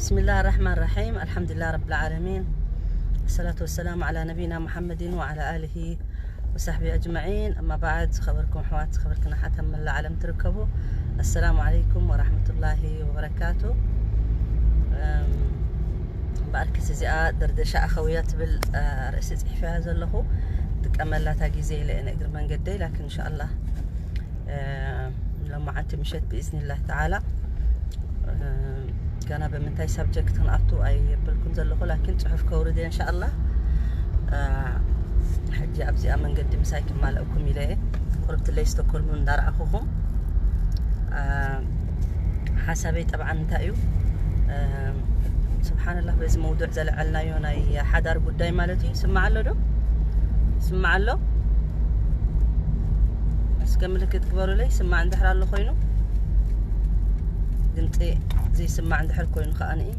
بسم الله الرحمن الرحيم. الحمد لله رب العالمين. الصلاة والسلام على نبينا محمد وعلى آله وصحبه أجمعين. أما بعد، ዝኸበርኩም ኣሕዋት፣ ዝኸበርክን ኣሓት ኣብ መላእ ዓለም ትርከቡ፣ السلام عليكم ورحمة الله وبركاته. እም፣ እምበኣርከስ እዚኣ ደርደሻ ኣኸውያ ትብል፣ እ፣ ኣርእስቲ ጽሒፈያ ዘለኹ። ጥቀመላታ ግዜ ኢለ እየ ንእግሪ መንገደይ፣ ላኪን ኢንሻኣላህ እ፣ ሎማዓንቲ ምሸት ብኢዝኒላህ ተዓላ፣ እ፣ ገና ብምንታይ ሳብጀክት ክንኣቱ ኣይብልኩም ዘለኹ፣ ላኪን ጽሑፍ ከውርድ እየ እንሻኣላህ። እ፣ ሕጂ ኣብዚኣ መንገዲ ምሳይ ክማልእኩም ኢለ እየ። ቁርብትለይ ስቶኮልም እንዳረኣኹኹም፣ እ፣ ሓሳበይ ጠብዓን እንታይ እዩ? እ፣ ስብሓንላህ፣ በዚ መውዱዕ ዘልዐልናዮ ናይ ሓዳር ጉዳይ ማለት እዩ። ስማዕ ኣሎ ዶ? ስማዕ ኣሎ? እስከ ምልክት ግበሩለይ፣ ስማዕ እንድሕር ኣሎ ኮይኑ። ድምፂ ዘይስማዕ እንድሕር ኮይኑ ከኣ ንኢ።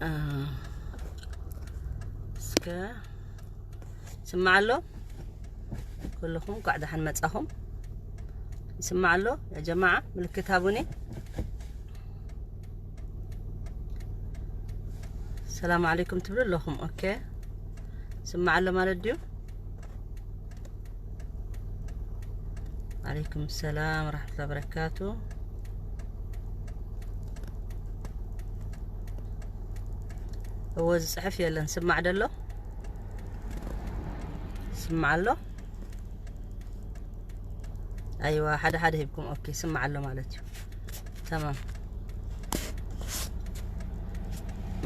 እ፣ እስከ ስማዕ ኣሎ? ኩልኹም እንኳዕ ደሓን መጻኹም። ይስማዕ ኣሎ? ያ ጀማዓ፣ ምልክት ሃቡኒ። ሰላም ዓለይኩም ትብሉ ኣለኹም። ኦኬ፣ ስማዕ ኣሎ ማለት ድዩ? ዓለይኩም ሰላም ወራሕመቱላሂ ወበረካቱ። እወ፣ ዝጽሕፍ የለን። ስማዕ ደሎ? ስማዕ ኣሎ? ኣይዋ፣ ሓደ ሓደ ሂብኩም። ኦኬ፣ ስማዕ ኣሎ ማለት እዩ። ተማም።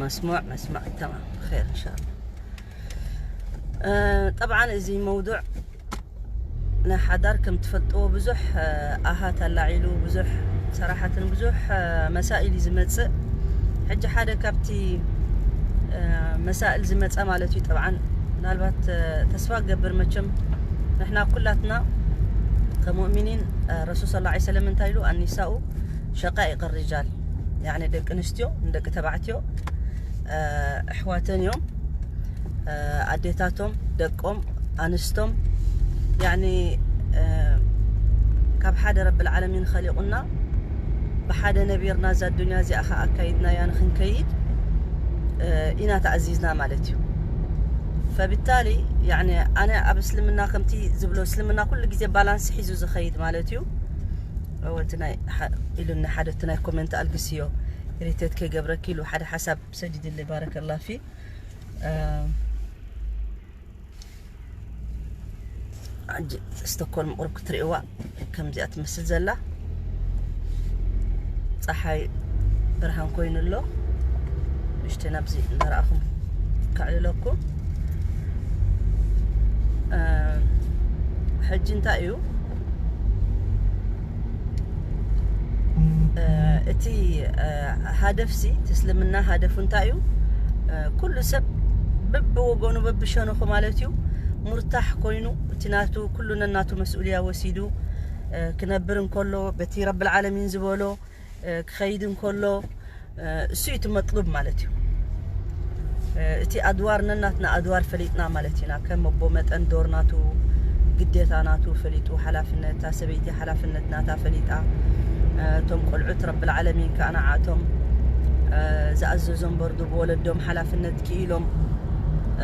መስሙዕ፣ መስማዕ፣ ተማም። ኸይር፣ እንሻኣላህ። እ፣ ጠብዓን፣ እዚ መውዱዕ ናይ ሓዳር፣ ከም ትፈልጥዎ፣ ብዙሕ፣ እ፣ ኣሃት ኣላዒሉ፣ ብዙሕ ሰራሓትን ብዙሕ፣ እ፣ መሳኢል እዩ ዝመጽእ። ሕጂ ሓደ ካብቲ፣ እ፣ መሳእል ዝመጸ ማለት እዩ። ጠብዓን፣ ምናልባት፣ እ፣ ተስፋ ገብር መቸም ንሕና ኩላትና ከሙእሚኒን፣ እ፣ ረሱል ሰለላሁ ዐለይሂ ወሰለም እንታይ ኢሉ? ኣኒሳኡ ሸቃኢቅ ሪጃል፣ ያዕኒ ደቂ ኣንስትዮ ንደቂ ተባዕትዮ፣ እ፣ ኣሕዋተን እዮም። እ፣ ኣዴታቶም፣ ደቆም፣ ኣንስቶም፣ ያዕኒ፣ እ፣ ካብ ሓደ ረብል ዓለሚን ኸሊቑና፣ ብሓደ ነቢርና እዛ ዱንያ እዚኣ ኸዓ ኣካይድናያ ንኽንከይድ፣ እ፣ ኢና ተኣዚዝና ማለት እዩ። ፈብታሊ፣ ያዕኒ፣ ኣነ ኣብ እስልምና ከምቲ ዝብሎ፣ እስልምና ኩሉ ግዜ ባላንስ ሒዙ ዝኸይድ ማለት እዩ። እወ፣ እቲ ናይ ሓ-፣ ኢሉኒ ሓደ፣ እቲ ናይ ኮመንት ኣልግስዮ፣ ኢሪቴት ከይገብረኪ ኢሉ ሓደ ሓሳብ ሰዲድለይ፣ ባረከላ ፊ። እ፣ ሕጂ ስቶኮልም ቁሩብ ክትርእይዋ ከምዚኣ ትመስል ዘላ። ጸሓይ ብርሃን ኮይኑ ኣሎ። ንእሽተይ ናብዚ እንዳረኣኹም ከዕልለኩም። እ፣ ሕጂ እንታይ እዩ? እ፣ እቲ፣ እ፣ ሃደፍሲ፣ እቲ እስልምና ሃደፉ እንታይ እዩ? እ፣ ኩሉ ሰብ በብወገኑ፣ በብሸነኹ ማለት እዩ፣ ሙርታሕ ኮይኑ፣ እቲ ናቱ፣ ኩሉ ነናቱ መስኡልያ ወሲዱ፣ እ፣ ክነብር እንከሎ፣ በቲ ረብል ዓለሚን ዝበሎ፣ እ፣ ክኸይድ እንከሎ፣ እ፣ እሱ እዩ እቲ መጥሉብ ማለት እዩ። እ፣ እቲ ኣድዋር ነናትና ኣድዋር ፈሊጥና ማለት ኢና። ከም ኣቦ መጠን ዶር ናቱ፣ ግዴታ ናቱ ፈሊጡ፣ ሓላፍነት፣ እታ ሰበይቲ ሓላፍነት ናታ ፈሊጣ፣ እ፣ እቶም ቆልዑት ረብል ዓለሚን ከኣ ንዓቶም፣ እ፣ ዝኣዘዞም በርዱ ብወለዶም ሓላፍነት ክኢሎም፣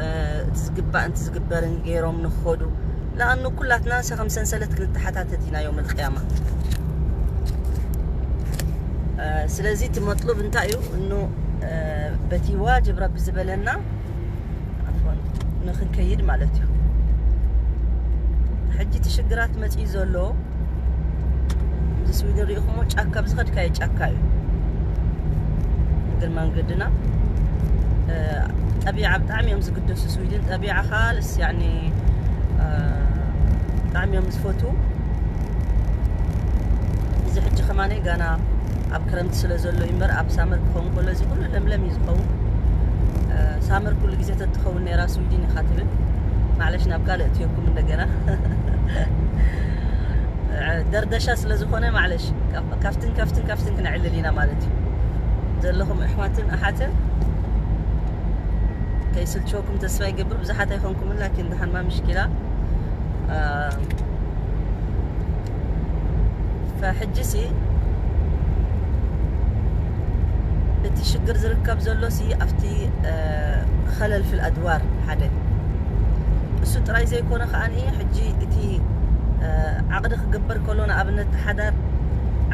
እ፣ እቲ ዝግባእ፣ እቲ ዝግበርን ገይሮም ንኽኸዱ። ለኣኑ ኩላትና ንሳ ከም ሰንሰለት ክንተሓታተት ኢና ዮም ልቅያማ። እ፣ ስለዚ እቲ መጥሉብ እንታይ እዩ? እኑ፣ እ፣ በቲ ዋጅብ ረቢ ዝበለና፣ ዓፍወን፣ ንኽንከይድ ማለት እዩ። ሕጂ እቲ ሽግራት መፂኡ ዘሎ፣ እዚ ስዊድን ሪኢኹሞ፣ ጫካ ብዝኸድካዮ ጫካ እዩ። እግር መንገድና፣ እ፣ ጠቢዓ ብጣዕሚ እዮም ዝግደሱ ስዊድን። ጠቢዓ ካልስ፣ ያኒ፣ እ፣ ብጣዕሚ እዮም ዝፈትዉ። እዚ ሕጂ ከማነይ ጋና ኣብ ክረምቲ ስለ ዘሎ እዩ እምበር፣ ኣብ ሳመር ክኸውን ከሎ እዚ ኩሉ ለምለም እዩ ዝኸውን። እ፣ ሳመር ኩሉ ግዜ ተትኸውን ነይራ ስዊድን ኢኻ ትብል። ማዕለሽ፣ ናብ ካልእ እትየኩም እንደገና። እ፣ ደርደሻ ስለ ዝኾነ፣ ማዕለሽ፣ ካብ-፣ ካብትን፣ ካብትን፣ ካብትን ክነዕልል ኢና ማለት እዩ። ዘለኹም ኣሕዋትን ኣሓትን ከይስልችወኩም ተስፋ ይገብር። ብዙሓት ኣይኾንኩምን፣ ላኪን ደሓን ማ ምሽኪላ። እ፣ ፈሕጂሲ ሽግር ዝርከብ ዘሎ ሲ ኣብቲ ኸለል ፊል ኣድዋር ሓደ እሱ ጥራይ ዘይኮነ ከዓኒ ሕጂ እቲ ዓቕዲ ክግበር ከሎ ንኣብነት ሓዳር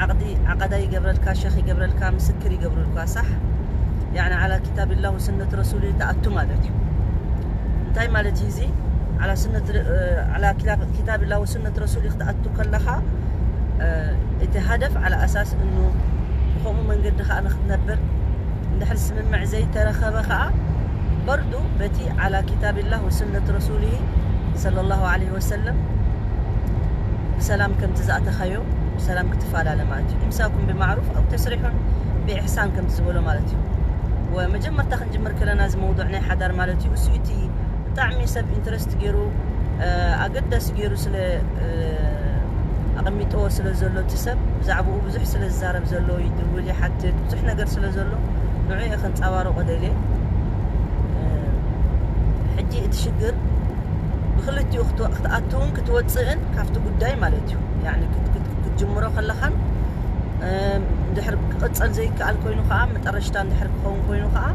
ዓቕዲ ዓቐዳ ይገብረልካ፣ ሸኽ ይገብረልካ፣ ምስክር ይገብሩልካ ሳሕ ያኒ ዓላ ኪታብላህ ወስነት ረሱል ተኣቱ ማለት እዩ። እንታይ ማለት እዩ እዚ ዓላ ስነት ዓላ ኪታብላህ ወስነት ረሱል ክትኣቱ ከለኻ እቲ ሃደፍ ዓላ ኣሳስ እኑ ብከምኡ መንገዲ ከዓ ንክትነብር እንድሕር ስምምዕ ዘይተረኸበ ከዓ በርዱ በቲ ዓላ ኪታብላህ ወስነት ረሱልሂ ሰለላሁ ዐለይሂ ወሰለም ብሰላም ከምቲ ዝኣተኻዮ ብሰላም ክትፈላለ ማለት እዩ። ኢምሳኩም ብማዕሩፍ ኣው ተስሪሑን ብኢሕሳን ከምቲ ዝበሎ ማለት እዩ። ወመጀመርታ ክንጅምር ከለና እዚ መውዱዕ ናይ ሓዳር ማለት እዩ። እሱ እቲ ብጣዕሚ ሰብ ኢንትረስት ገይሩ ኣገዳሲ ገይሩ ስለ ኣቐሚጥዎ ስለ ዘሎ እቲ ሰብ ብዛዕባኡ ብዙሕ ስለ ዝዛረብ ዘሎ ይድውል ይሓትት ብዙሕ ነገር ስለ ዘሎ ንዑ እየ ከንፃባረቆ ደልየ። ሕጂ እቲ ሽግር ብክልቲኡ ክትኣትውን ክትወፅእን ካብቲ ጉዳይ ማለት እዩ። ክትጅምሮ ከለኻን እንድሕር ክቕፀል ዘይከኣል ኮይኑ ከዓ መጠረሽታ እንድሕር ክኸውን ኮይኑ ከዓ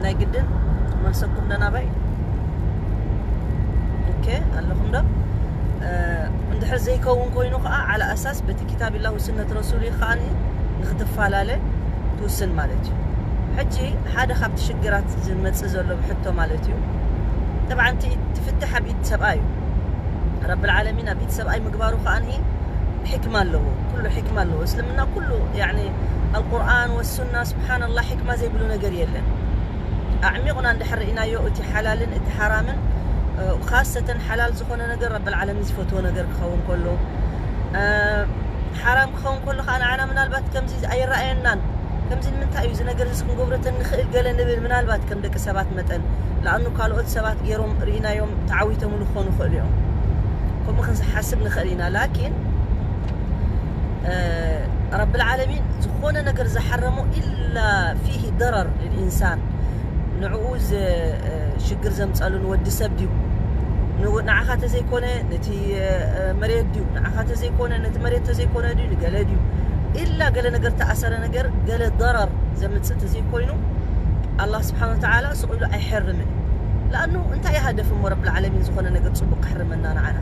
ናይ ግድን መልሰኩም ደናባይ ኦኬ ኣለኹም ዶ? እንድሕር ዘይከውን ኮይኑ ከዓ ዓላ ኣሳስ በቲ ኪታብላህ ወስነት ረሱል ከዓኒ ንክትፈላለ ትውስን ማለት እዩ። ሕጂ ሓደ ካብቲ ሽግራት ዝመፅእ ዘሎ ብሕቶ ማለት እዩ። ጠብዓ እቲ ትፍትሕ ኣብ ኢድ ሰብኣይ እዩ። ረብል ዓለሚን ኣብ ኢድ ሰብኣይ ምግባሩ ከዓኒ ሕክማ ኣለዎ። ኩሉ ሕክማ ኣለዎ። እስልምና ኩሉ ያኒ ኣልቁርኣን ወሱና ስብሓንላህ ሕክማ ዘይብሉ ነገር የለን። ኣዕሚቑና እንድሕር ርኢናዮ እቲ ሓላልን እቲ ሓራምን ካሰተን ሓላል ዝኾነ ነገር ረብል ዓለሚን ዝፈትዎ ነገር ክኸውን ከሎ ሓራም ክኸውን ከሎ ከዓ ንዓና ምናልባት ከምዚ ኣይረኣየናን ከምዚ ንምንታይ እዩ እዚ ነገር እዚ ክንገብሮ ተንኽእል ገለ ንብል ምናልባት ከም ደቂ ሰባት መጠን ለኣኑ ካልኦት ሰባት ገይሮም ርኢናዮም ተዓዊቶምሉ ክኾኑ ይኽእሉ እዮም። ከምኡ ክንሓስብ ንኽእል ኢና ላኪን ረብል ዓለሚን ዝኾነ ነገር ዝሓረሞ ኢላ ፊህ ደረር ልልኢንሳን ንዕኡ ሽግር ዘምፀሉ ንወዲ ሰብ ድዩ ንዓኻ ተዘይኮነ ነቲ መሬት ድዩ ንዓኻ ተዘይኮነ ነቲ መሬት ተዘይኮነ ድዩ ንገለ ድዩ ኢላ ገለ ነገር ተኣሰረ ነገር ገለ ደረር ዘምፅእ ተዘይኮይኑ ኣላህ ስብሓን ወተዓላ ስቕ ኢሉ ኣይሐርምን እዩ። ለኣኑ እንታይ ይሃደፍ እሞ ረብል ዓለሚን ዝኾነ ነገር ፅቡቅ ክሕርመና ንዓና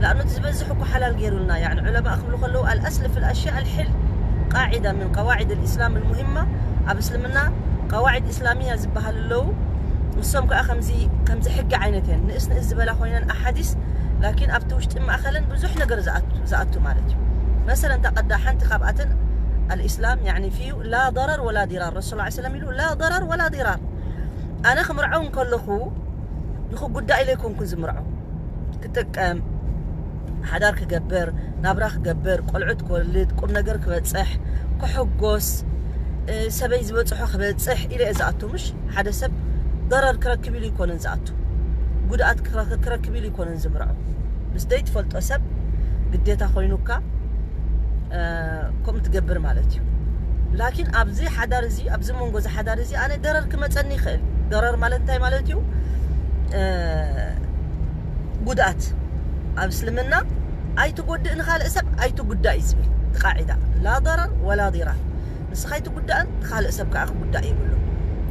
ለኣኑ ዝበዝሕ እኮ ሓላል ገይሩልና ያ ዑለማ ክብሉ ከለዉ ኣልኣስል ፊ ልኣሽያ ኣልሕል ቃዒዳ ምን ቀዋዒድ ልእስላም ልሙሂማ ኣብ እስልምና ቀዋዒድ እስላሚያ ዝበሃል ኣለዉ እሶም ከዓ ከምዚ ከምዚ ሕጊ ዓይነት እየን ንእስ ንእስ ዝበላ ኮይነን ኣሓዲስ ላኪን ኣብቲ ውሽጢ ማእኸለን ብዙሕ ነገር ዝኣቱ ማለት እዩ መሰለን ተቐዳ ሓንቲ ካብኣተን ኣልእስላም ያኒ ፊዩ ላ ضرر ولا ضرار ረሱል ላ ሰለም ኢሉ ላ ضرر ولا ضرار ኣነ ክምርዖ እንከለኹ ንክጉዳእ ኢለ ይኮንኩ ዝምርዖ ክጥቀም ሓዳር ክገብር ናብራ ክገብር ቆልዑት ክወልድ ቁም ነገር ክበፅሕ ክሕጎስ ሰበይ ዝበፅሖ ክበፅሕ ኢለ እየ ዝኣቱ ምሽ ሓደ ሰብ ضرر ክረክብ ኢሉ ይኮነን ዝኣቱ ጉድኣት ክረክብ ኢሉ ይኮነን ዝምርዖ ምስ ዘይትፈልጦ ሰብ ግዴታ ኮይኑካ ከምኡ ትገብር ማለት እዩ ላኪን ኣብዚ ሓዳር እዚ ኣብዚ መንጎ እዚ ሓዳር እዚ ኣነ ደረር ክመፀኒ ይኽእል ደረር ማለት እንታይ ማለት እዩ ጉድኣት ኣብ እስልምና ኣይትጎድእ ንካልእ ሰብ ኣይትጉዳእ እዩ ዝብል እቲ ቃዒዳ ላ ضرر ولا ضرار ንስኻ ኣይትጉዳእን ንካልእ ሰብ ከዓ ክጉዳእ የብሉ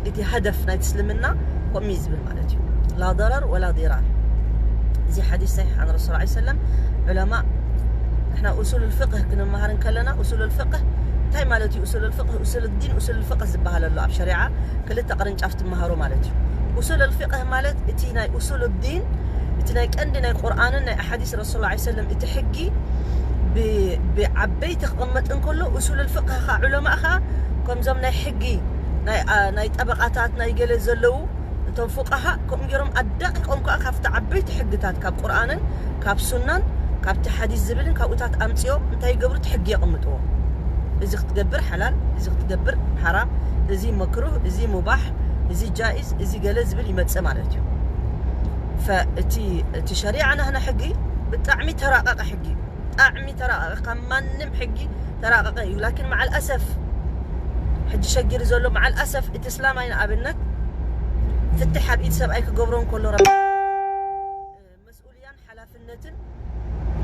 እቲ ሃደፍ ናይቲ እስልምና ከምኡ እዩ ዝብል ማለት እዩ ላ ضرر ولا ضرار እዚ ሓዲስ ሰሒሕ عن رسول الله صلى الله عليه وسلم ዑለማ ንሕና ኡሱል الفقه ክንመሃር እንከለና ኡሱል الفقه እንታይ ማለት እዩ ኡሱል الفقه ኡሱል الدين ኡሱል الفقه ዝበሃል ኣሎ ኣብ ሸሪዓ ክልተ ቅርንጫፍ ትመሃሩ ማለት እዩ ኡሱል الفقه ማለት እቲ ናይ ኡሱል الدين እቲ ናይ ቀንዲ ናይ ቁርኣንን ናይ ኣሓዲስ ረሱል ላ ሰለም እቲ ሕጊ ብዓበይቲ ክቕመጥ እንከሎ ኡሱል الفقه ካ ዑለማ ካ ከምዞም ናይ ሕጊ ናይ ጠበቃታት ናይ ገለ ዘለዉ እቶም ፉቃሃ ከምኡ ገይሮም ኣዳቂቆም ከዓ ካብቲ ዓበይቲ ሕግታት ካብ ቁርኣንን ካብ ሱናን ካብቲ ሓዲስ ዝብልን ካብኡታት ኣምፅኦም እንታይ ይገብሩ እቲ ሕጊ የቕምጥዎ እዚ ክትገብር ሓላል እዚ ክትገብር ሓራም እዚ መክሩህ እዚ ሙባሕ እዚ ጃኢዝ እዚ ገለ ዝብል ይመፅእ ማለት እዩ እቲ እቲ ሸሪዓ ናህና ሕጊ ብጣዕሚ ተራቀቀ ሕጊ ብጣዕሚ ተራቀቀ ካብ ማንም ሕጊ ተራቀቀ እዩ ላኪን መዓል ኣሰፍ ሕጂ ሸጊሩ ዘሎ መዓል ኣሰፍ እቲ እስላማይ ንኣብነት ፍትሕ ኣብ ኢድ ሰብኣይ ክገብሮ እንከሎ ረቢ መስኡልያን ሓላፍነትን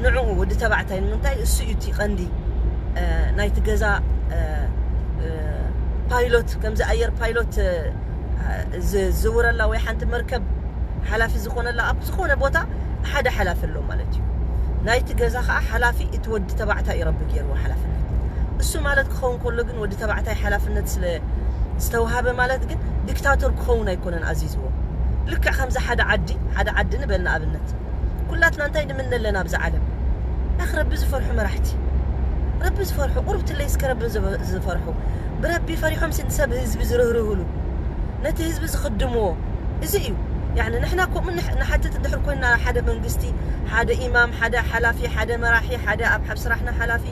ንዕኡ ወዲ ተባዕታይ ንምንታይ እሱ እዩ እቲ ቀንዲ ናይቲ ገዛ ፓይሎት፣ ከምዚ ኣየር ፓይሎት ዝዝውረላ ወይ ሓንቲ መርከብ ሓላፊ ዝኾነላ ኣብ ዝኾነ ቦታ ሓደ ሓላፊ ኣሎ ማለት እዩ። ናይቲ ገዛ ከዓ ሓላፊ እቲ ወዲ ተባዕታይ እዩ ረቢ ገይርዎ ሓላፍነት። እሱ ማለት ክኸውን ከሎ ግን ወዲ ተባዕታይ ሓላፍነት ስለ ዝተዋሃበ ማለት ግን ዲክታቶር ክኸውን ኣይኮነን ኣዚዝዎ። ልክዕ ከምዚ ሓደ ዓዲ ሓደ ዓዲ ንበል ንኣብነት ኩላትና እንታይ ንምነ ኣለና ኣብዚ ዓለም? ኣኽ ረቢ ዝፈርሑ መራሕቲ፣ ረቢ ዝፈርሑ ቁርብትለይ እስከ ረቢ ዝፈርሑ። ብረቢ ፈሪሖም ስንሰብ ህዝቢ ዝርህርህሉ ነቲ ህዝቢ ዝኽድምዎ እዚ እዩ። ያኒ ንሕና ከምኡ ንሓትት እንድሕር ኮይና ሓደ መንግስቲ፣ ሓደ ኢማም፣ ሓደ ሓላፊ፣ ሓደ መራሒ፣ ሓደ ኣብ ሓብ ስራሕና ሓላፊ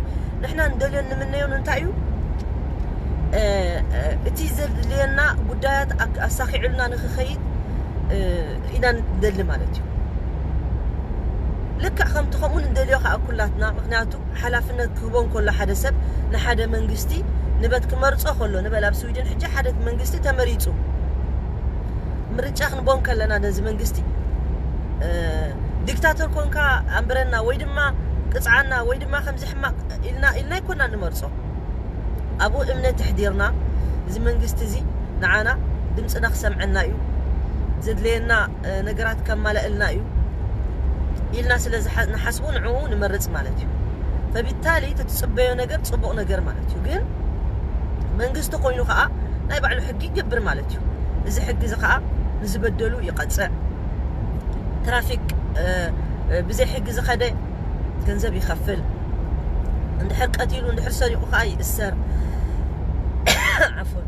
ንሕና እንደልዮን ንምነዮን እንታይ እዩ እቲ ዘድልየና ጉዳያት ኣሳኺዑልና ንክኸይድ ኢና ንደሊ ማለት እዩ። ልክዕ ከምቲ ከምኡ ንደልዮ ከዓ ኩላትና ምክንያቱ ሓላፍነት ክህቦ እንከሎ ሓደ ሰብ ንሓደ መንግስቲ ንበት ክመርፆ ከሎ ንበል ኣብ ስዊድን ሕጂ ሓደ መንግስቲ ተመሪፁ ምርጫ ክንቦ ከለና ነዚ መንግስቲ ዲክታተር ኮንካ ኣንብረና ወይ ድማ ቅፅዓና ወይ ድማ ከምዚ ሕማቅ ኢልና ኢልና ይኮና ንመርፆ። ኣብኡ እምነት ተሕዲርና እዚ መንግስቲ እዚ ንዓና ድምፅና ክሰምዐና እዩ፣ ዘድለየና ነገራት ከማለእልና እዩ ኢልና ስለ ንሓስቡ ንዕኡ ንመርፅ ማለት እዩ። ፈቢታሊ ትፅበዮ ነገር ፅቡቕ ነገር ማለት እዩ። ግን መንግስቲ ኮይኑ ከዓ ናይ ባዕሉ ሕጊ ይገብር ማለት እዩ። እዚ ሕጊ እዚ ከዓ ንዝበደሉ ይቐፅዕ። ትራፊክ ብዘይ ሕጊ ዝኸደ ገንዘብ ይኸፍል። እንድሕር ቀቲሉ እንድሕር ሰሪቑ ከዓ ይእሰር። ዓፎን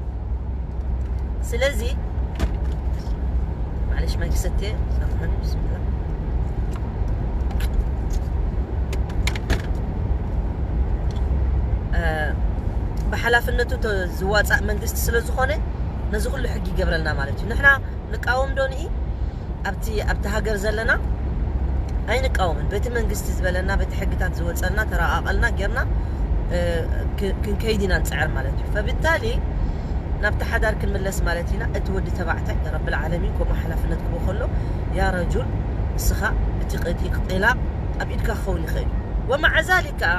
ስለዚ ማለሽ ማይ ክሰትየ ሰምዑኒ ብስምላ ብሓላፍነቱ ዝዋፃእ መንግስቲ ስለ ዝኾነ ነዚ ኩሉ ሕጊ ይገብረልና ማለት እዩ። ንሕና ንቃወም ዶ ንኢ ኣብቲ ኣብቲ ሃገር ዘለና ኣይንቃወምን። በቲ መንግስቲ ዝበለና በቲ ሕግታት ዝወፀልና ተረቃቀልና ጌርና ክንከይድ ኢና ንፅዕር ማለት እዩ። ፈብታሊ ናብቲ ሓዳር ክንምለስ ማለት ኢና። እቲ ወዲ ተባዕታይ ረብል ዓለሚን ከምኡ ሓላፍነት ክቦ ከሎ ያ ረጁል እስኻ እቲ ጢላቅ ኣብ ኢድካ ክኸውን ይኽእል እዩ። ወመዓ ዛሊክ ከዓ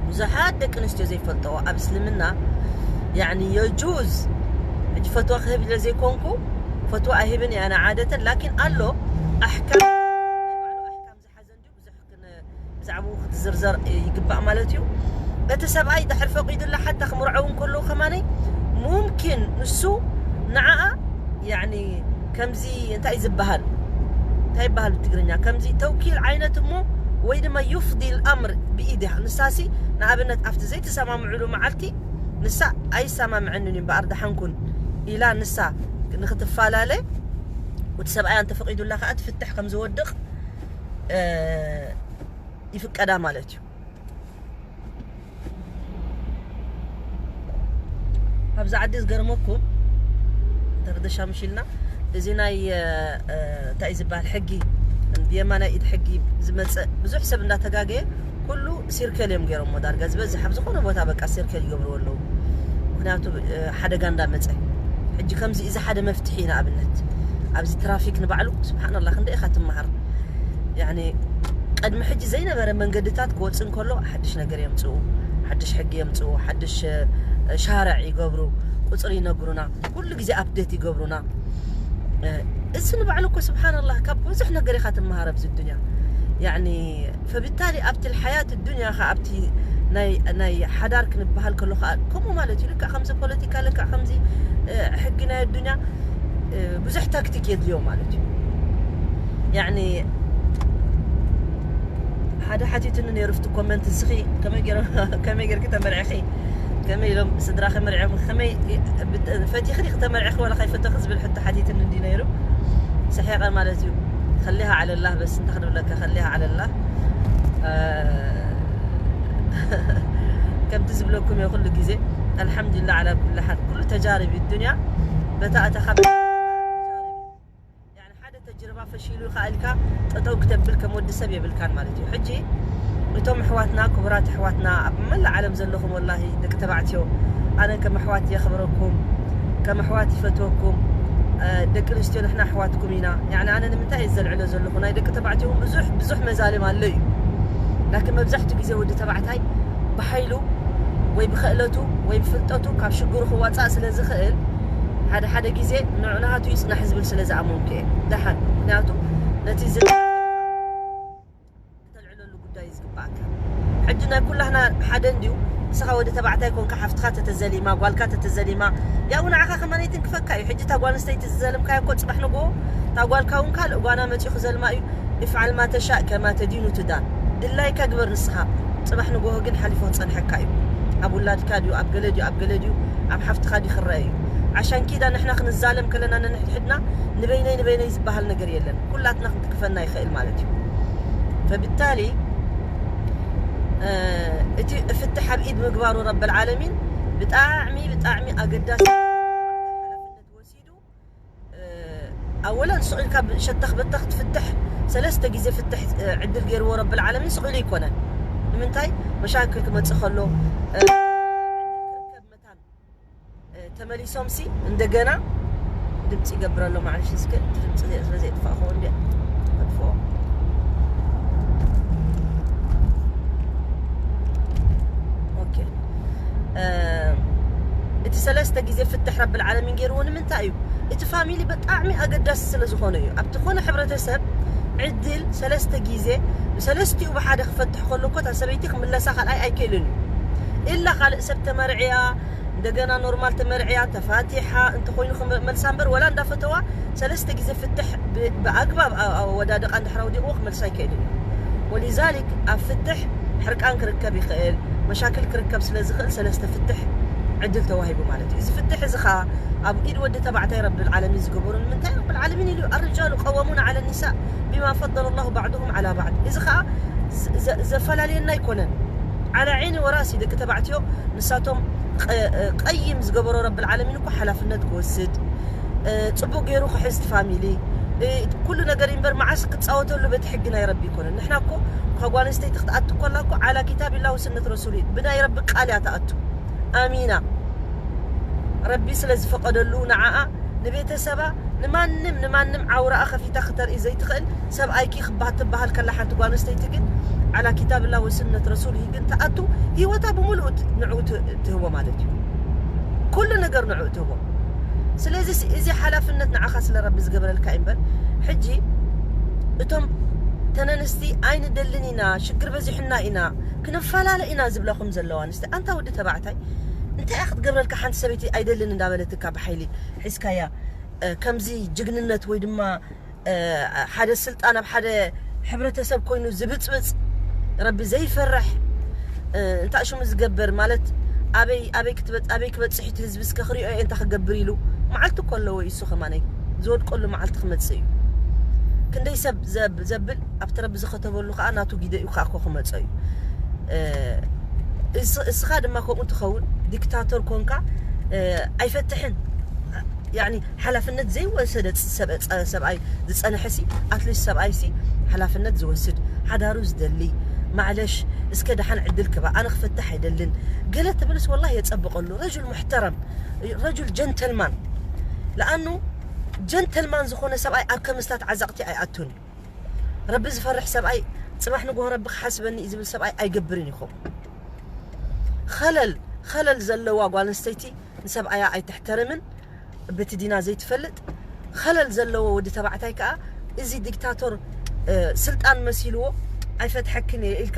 ብዙሓት ደቂ ኣንስትዮ ዘይፈልጠዎ ኣብ እስልምና ያኒ የጁዝ ሕጂ ፈትዋ ክህብ ኢለ ዘይኮንኩ ፈትዋ ኣይህብን እየ ኣነ ዓደተን ላኪን ኣሎ ኣሕካም ናይ ባዕሉ ኣሕካም ዝሓዘ እንዲሁ ብዙሕ ብዛዕባኡ ክትዝርዘር ይግባእ ማለት እዩ። እቲ ሰብኣይ ድሕር ፈቂዱላ ሓታ ክምርዐው እንከለዉ ከማነይ ሙምኪን ንሱ ንዓኣ ያኒ ከምዚ እንታይ ዝበሃል እንታይ ይበሃል ብትግርኛ ከምዚ ተውኪል ዓይነት እሞ ወይ ድማ ዩፍዲ ልኣምር ብኢድያ ንሳሲ ንኣብነት ኣብቲ ዘይተሰማምዕሉ መዓልቲ ንሳ ኣይሰማምዐንን እዩ እምበኣር ደሓንኩን ኢላ ንሳ ንክትፈላለ ወዲ ሰብኣያ እንተፈቂዱላ ከዓ ትፍትሕ ከም ዝወድቕ ይፍቀዳ ማለት እዩ። ኣብዚ ዓዲ ዝገርመኩም ተረደሻ ምሽልና እዚ ናይ እንታይ ዝበሃል ሕጊ ብየማናይ ኢድ ሕጊ ዝመፀእ ብዙሕ ሰብ እንዳተጋገየ ኩሉ ሲርከል እዮም ገይሮሞ ዳርጋ ዝበዝሕ ኣብ ዝኾነ ቦታ በቃ ሲርከል ይገብርዎ ኣለዉ። ምክንያቱ ሓደጋ እንዳመፀ ሕጂ ከምዚ እዚ ሓደ መፍትሒ ንኣብነት ኣብዚ ትራፊክ ንባዕሉ ስብሓንላ ክንደ ኢኻ ትመሃር ያኒ ቅድሚ ሕጂ ዘይነበረ መንገድታት ክወፅእ እንከሎ ሓድሽ ነገር የምፅኡ፣ ሓድሽ ሕጊ የምፅኡ፣ ሓድሽ ሻርዕ ይገብሩ፣ ቁፅሪ ይነግሩና፣ ኩሉ ግዜ ኣፕዴት ይገብሩና። እዚ ንባዕሉ እኮ ስብሓንላህ ካብ ብዙሕ ነገር ኢኻ ትመሃር ኣብዚ ዱንያ ያኒ ፈብታሊ ኣብቲ ሓያት ዱንያ ኸ ኣብቲ ናይ ሓዳር ክንበሃል ከሎ ከዓ ከምኡ ማለት እዩ። ልክዕ ከምዚ ፖለቲካ ልክዕ ከምዚ ሕጊ ናይ ኣዱንያ ብዙሕ ታክቲክ የድልዮ ማለት እዩ። ያኒ ሓደ ሓቲቱኒ ነይሩ ፍቲ ኮመንት እስኺ ከመይ ጌርኪ ተመርዕኺ ከመይ ኢሎም ስድራኺ መርዕዮም ከመይ ፈቲኺ ዲኺ ተመርዕኺ ዋላ ከይፈተኺ ዝብል ሕቶ ሓቲቱኒ እንዲ ነይሩ ሰሒቐ ማለት እዩ። ከሊሃ ዓለላህ በስ እንታይ ክድብለካ ከሊሃ ዓለላህ ከምቲ ዝብለኩም እየ ኩሉ ግዜ ኣልሓምዱሊላህ ዓላ ኩሉ ሓል ኩሉ ተጃርብ እዩ ዱንያ በታ እታ ካብ ሓደ ተጅርባ ፈሺሉ ከዓ ኢልካ ጠጠው ክተብል ከም ወዲ ሰብ የብልካን ማለት እዩ። ሕጂ እቶም ኣሕዋትና ክቡራት ኣሕዋትና ኣብ መላእ ዓለም ዘለኹም ወላሂ ደቂ ተባዕትዮ ኣነ ከም ኣሕዋት የኽብረኩም ከም ኣሕዋት ይፈትወኩም። ደቂ ኣንስትዮ ንሕና ኣሕዋትኩም ኢና። ያኒ ኣነ ንምንታይ እየ ዘልዕሎ ዘለኹ ናይ ደቂ ተባዕትዮ እውን ብዙሕ ብዙሕ መዛልም ኣሎ እዩ። ላኪን መብዛሕትኡ ግዜ ወዲ ተባዕታይ ብሓይሉ ወይ ብክእለቱ ወይ ብፍልጠቱ ካብ ሽግሩ ክዋፃእ ስለ ዝኽእል ሓደ ሓደ ግዜ ንዑ ናሃቱ ይፅናሕ ዝብል ስለ ዝኣመንኩ እየ። ደሓን ምክንያቱ ነቲ ዝ ተልዕለሉ ጉዳይ እዩ ዝግባኣካ። ሕጂ ናይ ኩላህና ሓደ እንድዩ። ንስኻ ወዲ ተባዕታይ ኮንካ ሓፍትካ ተተዘሊማ ጓልካ ተተዘሊማ ያው ንዓኻ ከማን ይትንክፈካ እዩ። ሕጂ እታ ጓል ኣንስተይቲ ዝዘልምካያ እኮ ፅባሕ ንግሆ እታ ጓልካ እውን ካልእ ጓና መፂኡ ክዘልማ እዩ። افعل ما تشاء كما تدين تدان። ድላይካ ግበር ንስኻ። ፅባሕ ንግሆ ግን ሓሊፉ ክፀንሐካ እዩ። ኣብ ውላድካ ድዩ ኣብ ገለ ድዩ ኣብ ገለ ድዩ ኣብ ሓፍትካ ድዩ ክረአ እዩ። ዓሻን ኪዳ ንሕና ክንዛለም ከለና ነንሕድሕድና ንበይነይ ንበይነይ ዝበሃል ነገር የለን። ኩላትና ክትንክፈና ይኽእል ማለት እዩ። فبالتالي እቲ ፍትሕ ኣብ ኢድ ምግባሩ ረብል ዓለሚን ብጣዕሚ ብጣዕሚ ኣገዳሲ ሓላፍነት ወሲዱ። ኣወለን ስቕ ኢልካ ሸተኽ በተኽ ትፍትሕ ሰለስተ ግዜ ፍትሕ ዕድል ገይርዎ ረብል ዓለሚን ስቕ ኢሉ ኣይኮነን። ንምንታይ መሻክል ክመፅእ ከሎ ክርከብ መታን ተመሊሶም ሲ እንደገና ድምፂ ይገብረሎ ማዕለሽ እስከ ድምፂ ስለ ዘየጥፋእ ከውን ዲ ኣጥፍኦ። ኦኬ እቲ ሰለስተ ግዜ ፍትሕ ረብል ዓለሚን ገይርዎ ንምንታይ እዩ? እቲ ፋሚሊ ብጣዕሚ ኣገዳሲ ስለ ዝኾነ እዩ። ኣብቲ ኮነ ሕብረተሰብ ዕድል ሰለስተ ግዜ ብሰለስቲኡ ብሓደ ክፈትሕ ከሎ እኮ እታ ሰበይቲ ክምለሳ ካልኣይ ኣይክእልን እዩ። ኢላ ካልእ ሰብ ተመርዕያ እንደገና ኖርማል ተመርዕያ ተፋቲሓ እንተኮይኑ ክመልሳ እምበር ወላ እንዳፈተዋ ሰለስተ ግዜ ፍትሕ ብኣግባብ ኣወዳድቃ እንድሕር ኣውዲቕዎ ክመልሳ ኣይክእልን እዩ። ወሊዛሊክ ኣብ ፍትሕ ሕርቃን ክርከብ ይኽእል፣ መሻክል ክርከብ ስለ ዝኽእል ሰለስተ ፍትሕ ዕድል ተዋሂቡ ማለት እዩ። እዚ ፍትሕ እዚ ኸዓ ኣብ ኢድ ወዲ ተባዕታይ ረብል ዓለሚን ዝገበሩ ንምንታይ ረብል ዓለሚን ኢሉ الرجال قوامون على النساء بما فضل الله بعضهم على بعض። እዚ ኸዓ ዘፈላለየና ኣይኮነን። على عيني وراسي ደቂ ተባዕትዮ ንሳቶም ቀይም ዝገበሮ ረብል ዓለሚን እኮ ሓላፍነት ክወስድ ፅቡቅ ገይሩ ክሕዝ ፋሚሊ ኩሉ ነገር እምበር መዓስ ክፃወተሉ በቲ ሕጊ ናይ ረቢ ይኮነ። ንሕና እኮ ካብ ጓል ኣንስተይቲ ክትኣቱ ኮላ እኮ ዓላ ኪታብ ኢላ ወስነት ረሱል ብናይ ረቢ ቃል እያ ትኣቱ። ኣሚና ረቢ ስለ ዝፈቀደሉ ንዓኣ ንቤተሰባ ንማንም ንማንም ዓውራኣ ከፊታ ክተርኢ ዘይትኽእል ሰብኣይኪ ክባህ ትበሃል ከላ ሓንቲ ጓል ኣንስተይቲ ግን ዓላ ኪታብ ላ ወስነት ረሱል ግን ትኣቱ ህይወታ ብምሉኡ ንዕኡ ትህቦ ማለት እዩ። ኩሉ ነገር ንዕኡ ትህቦ። ስለዚ እዚ ሓላፍነት ንዓኻ ስለ ረቢ ዝገበረልካ እዩ እምበር ሕጂ እቶም ተነንስቲ ኣይንደልን ኢና ሽግር በዚሕና ኢና ክንፈላለ ኢና ዝብላኹም ዘለዋ ኣንስቲ ኣንታ ወዲ ተባዕታይ እንታይ ክትገብረልካ ሓንቲ ሰበይቲ ኣይደልን እንዳበለትካ ብሓይሊ ሒዝካያ ከምዚ ጅግንነት ወይ ድማ ሓደ ስልጣን ኣብ ሓደ ሕብረተሰብ ኮይኑ ዝብፅብፅ ረቢ ዘይፈርሕ እንታይ ሽሙ ዝገብር ማለት ኣበይ ኣበይ ክትበፅ ኣበይ ክበፅሕ እቲ ህዝቢ እስከ ክሪኦ እየ እንታይ ክገብር ኢሉ መዓልቲ እኮ ኣለዎ እሱ ከማነይ ዝወድቀሉ መዓልቲ ክመፅእ እዩ። ክንደይ ሰብ ዘብል ኣብቲ ረቢ ዝኸተበሉ ከዓ ናቱ ጊደ እዩ ከዓ እኮ ክመፀ እዩ። እስኻ ድማ ከምኡ ትኸውን ዲክታቶር ኮንካ ኣይፈትሕን ሓላፍነት ዘይወሰደ ሰብኣይ ዝፀንሐ ሲ ኣትሊስት ሰብኣይ ሲ ሓላፍነት ዝወስድ ሓዳሩ ዝደሊ ማዕለሽ እስከ ደሓን ዕድል ክባ ኣነ ክፈትሕ ኣይደልን ገለ ትብልስ ወላ የፀብቀሉ ረጁል ሙሕተረም ረጁል ጀንተልማን ለኣኑ ጀንተልማን ዝኾነ ሰብኣይ ኣብ ከምስታት ዓዛቕቲ ኣይኣቱን። ረቢ ዝፈርሕ ሰብኣይ ፅባሕ ንጎሆ ረቢ ክሓስበኒ እዩ ዝብል ሰብኣይ ኣይገብርን ይኹም። ኸለል ኸለል ዘለዋ ጓል ኣንስተይቲ ንሰብኣያ ኣይተሕተርምን። በቲ ዲና ዘይትፈልጥ ኸለል ዘለዎ ወዲ ተባዕታይ ከዓ እዚ ዲክታቶር ስልጣን መሲልዎ ኣይፈትሐክን እየ ኢልካ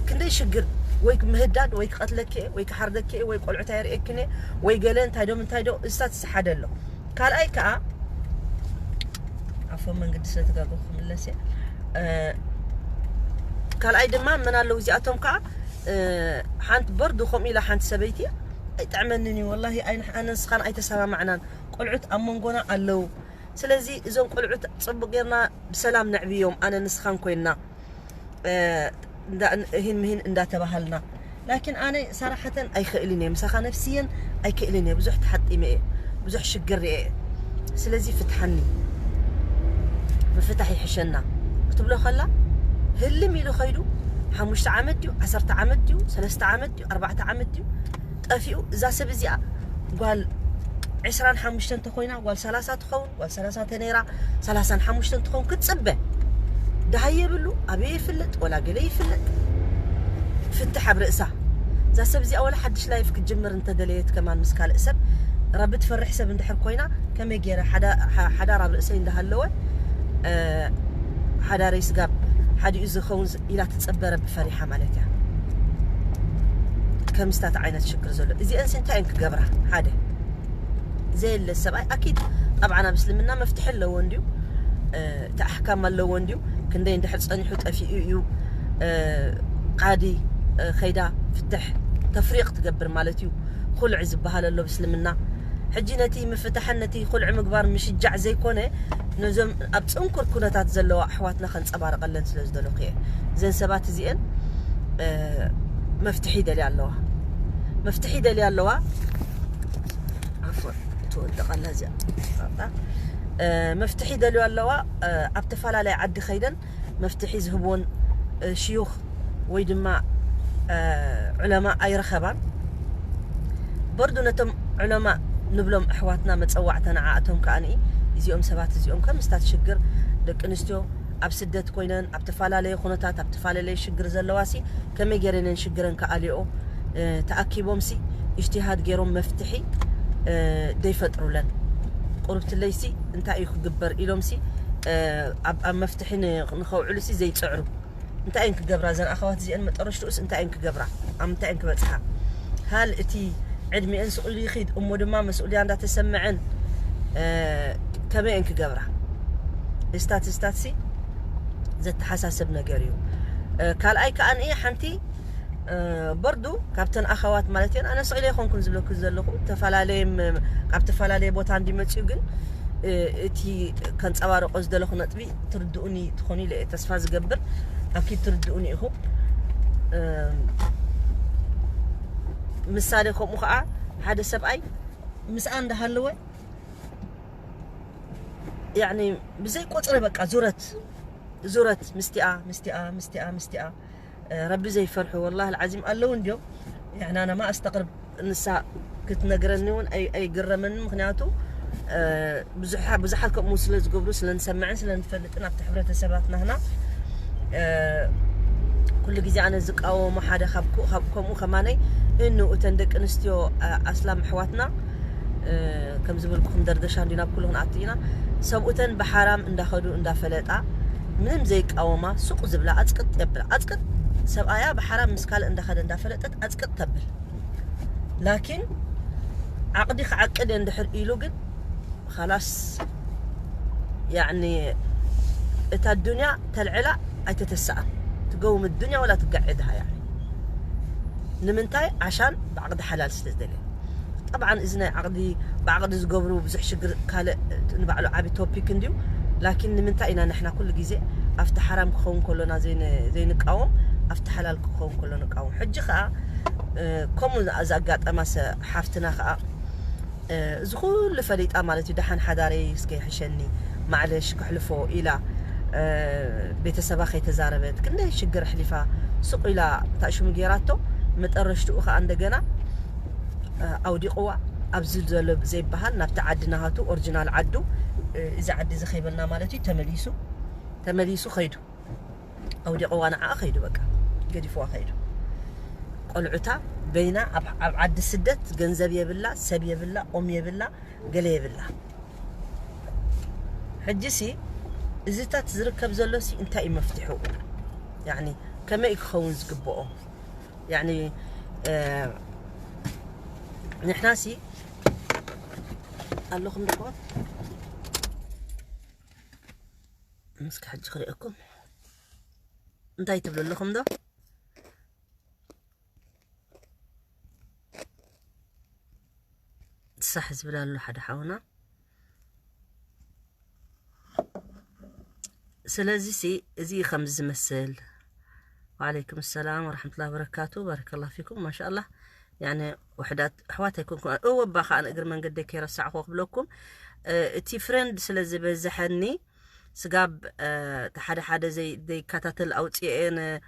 ክንደይ ሽግር ወይ ምህዳድ ወይ ክቐትለክ ወይ ክሓርደክ ወይ ቆልዑት ኣይርእየክን ወይ ገለ እንታይ ዶ ምንታይ ዶ እሳት ዝሓደ ኣሎ። ካልኣይ ከዓ ኣፎ መንገዲ ስለተጋገኹ ክምለስ እየ። ካልኣይ ድማ መን ኣለዉ እዚኣቶም ከዓ ሓንቲ በርዱ ከምኡ ኢላ ሓንቲ ሰበይቲ ኣይጥዕመንን እዩ ወላ ኣነ ንስኻን ኣይተሰማማዕናን ቆልዑት ኣብ መንጎና ኣለዉ ስለዚ እዞም ቆልዑት ፅቡቅ ጌርና ብሰላም ነዕብዮም ኣነ ንስኻን ኮይንና ሂን ምሂን እንዳተባሃልና ላኪን ኣነ ሰራሐተን ኣይክእልን እየ ምሳኻ ነፍስየን ኣይክእልን እየ ብዙሕ ተሓጢመ እየ ብዙሕ ሽግር እየ ስለዚ ፍትሓኒ ምፍታሕ ይሕሸና ክትብሎ ከላ ህልም ኢሉ ኸይዱ ሓሙሽተ ዓመት ድዩ ዓሰርተ ዓመት ድዩ ሰለስተ ዓመት ድዩ ኣርባዕተ ዓመት ድዩ ጠፊኡ እዛ ሰብ እዚኣ ጓል ዕስራን ሓሙሽተን ተኮይና ጓል ሰላሳ ትኸውን ጓል ሰላሳ ተነይራ ሰላሳን ሓሙሽተን ትኸውን ክትፅበ ደሃይ የብሉ ኣበይ ይፍለጥ ወላ ገለ ይፍለጥ ፍትሕ ኣብ ርእሳ እዛ ሰብ እዚኣ ወላ ሓድሽ ላይፍ ክትጅምር እንተደለየት ከማን ምስ ካልእ ሰብ፣ ረቢ ትፈርሕ ሰብ እንድሕር ኮይና፣ ከመይ ገይረ ሓዳ-፣ ሓ-፣ ሓዳር ኣብ ርእሰይ እንዳሃለወ፣ እ፣ ሓዳረይ ስጋብ ሓዲኡ ዝኸውን ዝ-፣ ኢላ ትጸበ ረቢ ፈሪሓ ማለት እያ። ከምስታት ዓይነት ሽግር ዘሎ እዚአንስ እንታይ እየን ክገብራ? ሓደ ዘየለ ሰብኣይ ኣኪድ ጠብዓን ኣብ እስልምና መፍትሒ ኣለዎ እንድዩ፣ እ፣ እቲ ኣሕካም ኣለዎ እንድዩ። ክንደይ እንድሕር ጸኒሑ ጠፊኡ እዩ፣ እ፣ ቃዲ፣ እ፣ ከይዳ ፍትሕ ተፍሪቕ ትገብር ማለት እዩ። ኩልዕ ዝበሃል ኣሎ ብእስልምና። ሕጂ ነቲ ምፍታሕን ነቲ ኩልዕ ምግባር ምሽጃዕ ዘይኮነ፣ ነዞም ኣብ ጽንኩር ኩነታት ዘለዋ ኣሕዋትና ከንጸባርቐለን ስለ ዝደለኹ እየ። እዘን ሰባት እዚአን፣ እ፣ መፍትሒ ይደልያ ኣለዋ። መፍትሒ ይደልያ ኣለዋ። ዓፎን፣ ትወድቕ ኣላ እዚኣ። እ፣ መፍትሒ ይደልዩ ኣለዋ። እ፣ ኣብ ተፈላለየ ዓዲ ከይደን መፍትሒ ዝህብዎን፣ እ፣ ሽዩኽ ወይ ድማ፣ እ፣ ዑለማ ኣይረኸባን። በርዱ ነቶም ዑለማ ንብሎም ኣሕዋትና መጸዋዕታ ንዓኣቶም ከኣ ንኢ፣ እዚኦም ሰባት እዚኦም ከም ምስታት ሽግር ደቂ ኣንስትዮ ኣብ ስደት ኮይነን ኣብ ተፈላለየ ኩነታት ኣብ ተፈላለየ ሽግር ዘለዋሲ ከመይ ገይረን እየን ሽግረን ክኣልየኦ፣ እ፣ ተኣኪቦምሲ እጅትሃድ ገይሮም መፍትሒ፣ እ፣ ደይፈጥሩለን። ቁርብትለይሲ እንታይ እዩ ክግበር ኢሎምሲ፣ እ፣ ኣብ፣ ኣብ መፍትሒ ን-፣ ንኸውዕሉሲ ዘይጽዕሩ። እንታይ እየን ክገብራ እዘን ኣኸዋት እዚአን? መጠረሽትኡስ እንታይ እየን ክገብራ? ኣብ ምንታይ እየን ክበጽሓ? ሃል እቲ ዕድሚአን ስቕ ኢሉ ይኺድ እሞ ድማ መስኡልያ እንዳተሰመዐን፣ እ፣ ከመይ እየን ክገብራ? እስታት፣ እስታትሲ ዘተሓሳስብ ነገር እዩ። እ፣ ካልኣይ ከኣ ንኢ ሓንቲ፣ እ፣ በርዱ ካብተን ኣኸዋት ማለት እየን፣ ኣነ ስቕ ኢለ ኣይኮንኩን ዝብለኩ ዘለኹ፣ ተፈላለየ ም-፣ ካብ ተፈላለየ ቦታ እንዲመጽኡ ግን፣ እ፣ እቲ ከንጸባርቆ ዝደለኹ ነጥቢ ትርድኡኒ ትኾኑ ኢለ እየ ተስፋ ዝገብር። ኣኪድ ትርድኡኒ ኢኹም። እ፣ ምሳሌ ከምኡ ኸኣ ሓደ ሰብኣይ ምስኣ እንዳሃለወ፣ ያዕኒ ብዘይ ቁጽሪ በቃ ዙረት፣ ዙረት ምስቲኣ፣ ምስቲኣ፣ ምስቲኣ፣ ምስቲኣ። እ፣ ረቢ ዘይፈርሑ ወላሂ ኣልዓዚም ኣለዉ እንድዮም። ያዕኒ ኣነ ማ ኣስተቕርብ ንሳ ክትነግረኒ እውን ኣይ-፣ ኣይግረመንን። ምኽንያቱ፣ እ፣ ብዙሓ-፣ ብዙሓት ከምኡ ስለ ዝገብሩ ስለ ንሰምዕን ስለ ንፈልጥን ኣብቲ ሕብረተሰባትና ህና፣ እ፣ ኩሉ ግዜ ኣነ ዝቃወሞ ሓደ ካብ ኩ-፣ ካብ ከምኡ ከማነይ እኑ እተን ደቂ ኣንስትዮ፣ እ፣ ኣስላም ኣሕዋትና፣ እ፣ ከም ዝበልኩኹም ደርደሻ እንዲ ናብ ኩሉ ክንኣቱ ኢና። ሰብኡተን ብሓራም እንዳኸዱ እንዳፈለጣ ምንም ዘይቃወማ ሱቕ ዝብላ ኣጽቅጥ የብላ። ኣጽቅጥ ሰብኣያ ብሓራም ምስ ካልእ እንዳኸደ እንዳፈለጠት ኣጽቅጥ ተብል። ላኪን ዓቕዲ ክዓቅድ እየ እንድሕር ኢሉ ግን ኻላስ፣ ያዕኒ እታ ዱንያ ተልዕላ ኣይተተስኣን። ትገውም ዱንያ ወላ ትጋዕድሃ፣ ያዕኒ ንምንታይ? ዓሻን ብዓቕዲ ሓላል ስለ ዝደልየ። ጠብዓን እዚ ናይ ዓቕዲ፣ ብዓቕዲ ዝገብሩ ብዙሕ ሽግር ካልእ ንባዕሉ ዓቢ ቶፒክ እንድዩ። ላኪን ንምንታይ ኢና ንሕና ኩሉ ግዜ ኣብቲ ሓራም ክኸውን ከሎና ዘይን-፣ ዘይንቃወም፣ ኣብቲ ሓላል ክኸውን ከሎ ንቃወም? ሕጂ ኸኣ፣ እ፣ ከምኡ ዝኣጋጠማ ሰ-፣ ሓፍትና ኸኣ፣ እ፣ እዚ ኩሉ ፈሊጣ ማለት እዩ፣ ደሓን ሓዳረይ እስከ ይሕሸኒ፣ ማዕለሽ ክሕልፎ ኢላ፣ እ፣ ቤተሰባ ከይተዛረበት፣ ክንደይ ሽግር ኣሕሊፋ፣ ስቕ ኢላ ታሽሙ ጌራቶ፣ መጠረሽትኡ ኸኣ እንደገና፣ እ፣ ኣውዲቕዋ፣ ኣብዚ ዘሎ ዘይበሃል ናብቲ ዓዲ ናሃቱ፣ ኦሪጂናል ዓዱ፣ እ፣ እዚ ዓዲ እዚ ከይበልና ማለት እዩ፣ ተመሊሱ፣ ተመሊሱ ኸይዱ። ኣውዲቕዋ ንዓኣ ኸይዱ፣ በቃ ገዲፍዋ ኸይዱ። ቆልዑታ በይና ኣብ፣ ኣብ ዓዲ ስደት ገንዘብ የብላ፣ ሰብ የብላ፣ ኦም የብላ፣ ገለ የብላ። ሕጂሲ እዚታት ዝርከብ ዘሎሲ እንታይ እዩ መፍትሑ? ያዕኒ ከመይ እዩ ክኸውን ዝግብኦ? ያዕኒ፣ እ፣ ንሕናሲ ኣለኹም ዶ? እስኪ ሕጂ ክርእየኩም። እንታይ ትብሉ ኣለኹም ዶ? ሳሕ ዝብል ኣሎ ሓደ ሓውና። ስለዚ ሲ፣ እዚ እዩ ከምዚ ዝመስል። ወዓለይኩም ሰላም ወረሕመቱላሂ ወበረካቱ። ባረከላሁ ፊኩም። ማሻኣላህ። ያኒ፣ ውሕዳት ኣሕዋት ኣይኮንኩም። እወ፣ እባ ከኣ ንእግሪ መንገደይ ከይረሳዕኹ ክብለኩም፣ እ፣ እቲ ፍሬንድ ስለ ዝበዝሐኒ፣ ስጋብ፣ እ፣ እቲ ሓደ ሓደ ዘይ-፣ ዘይከታተል ኣውጽኤ ን-፣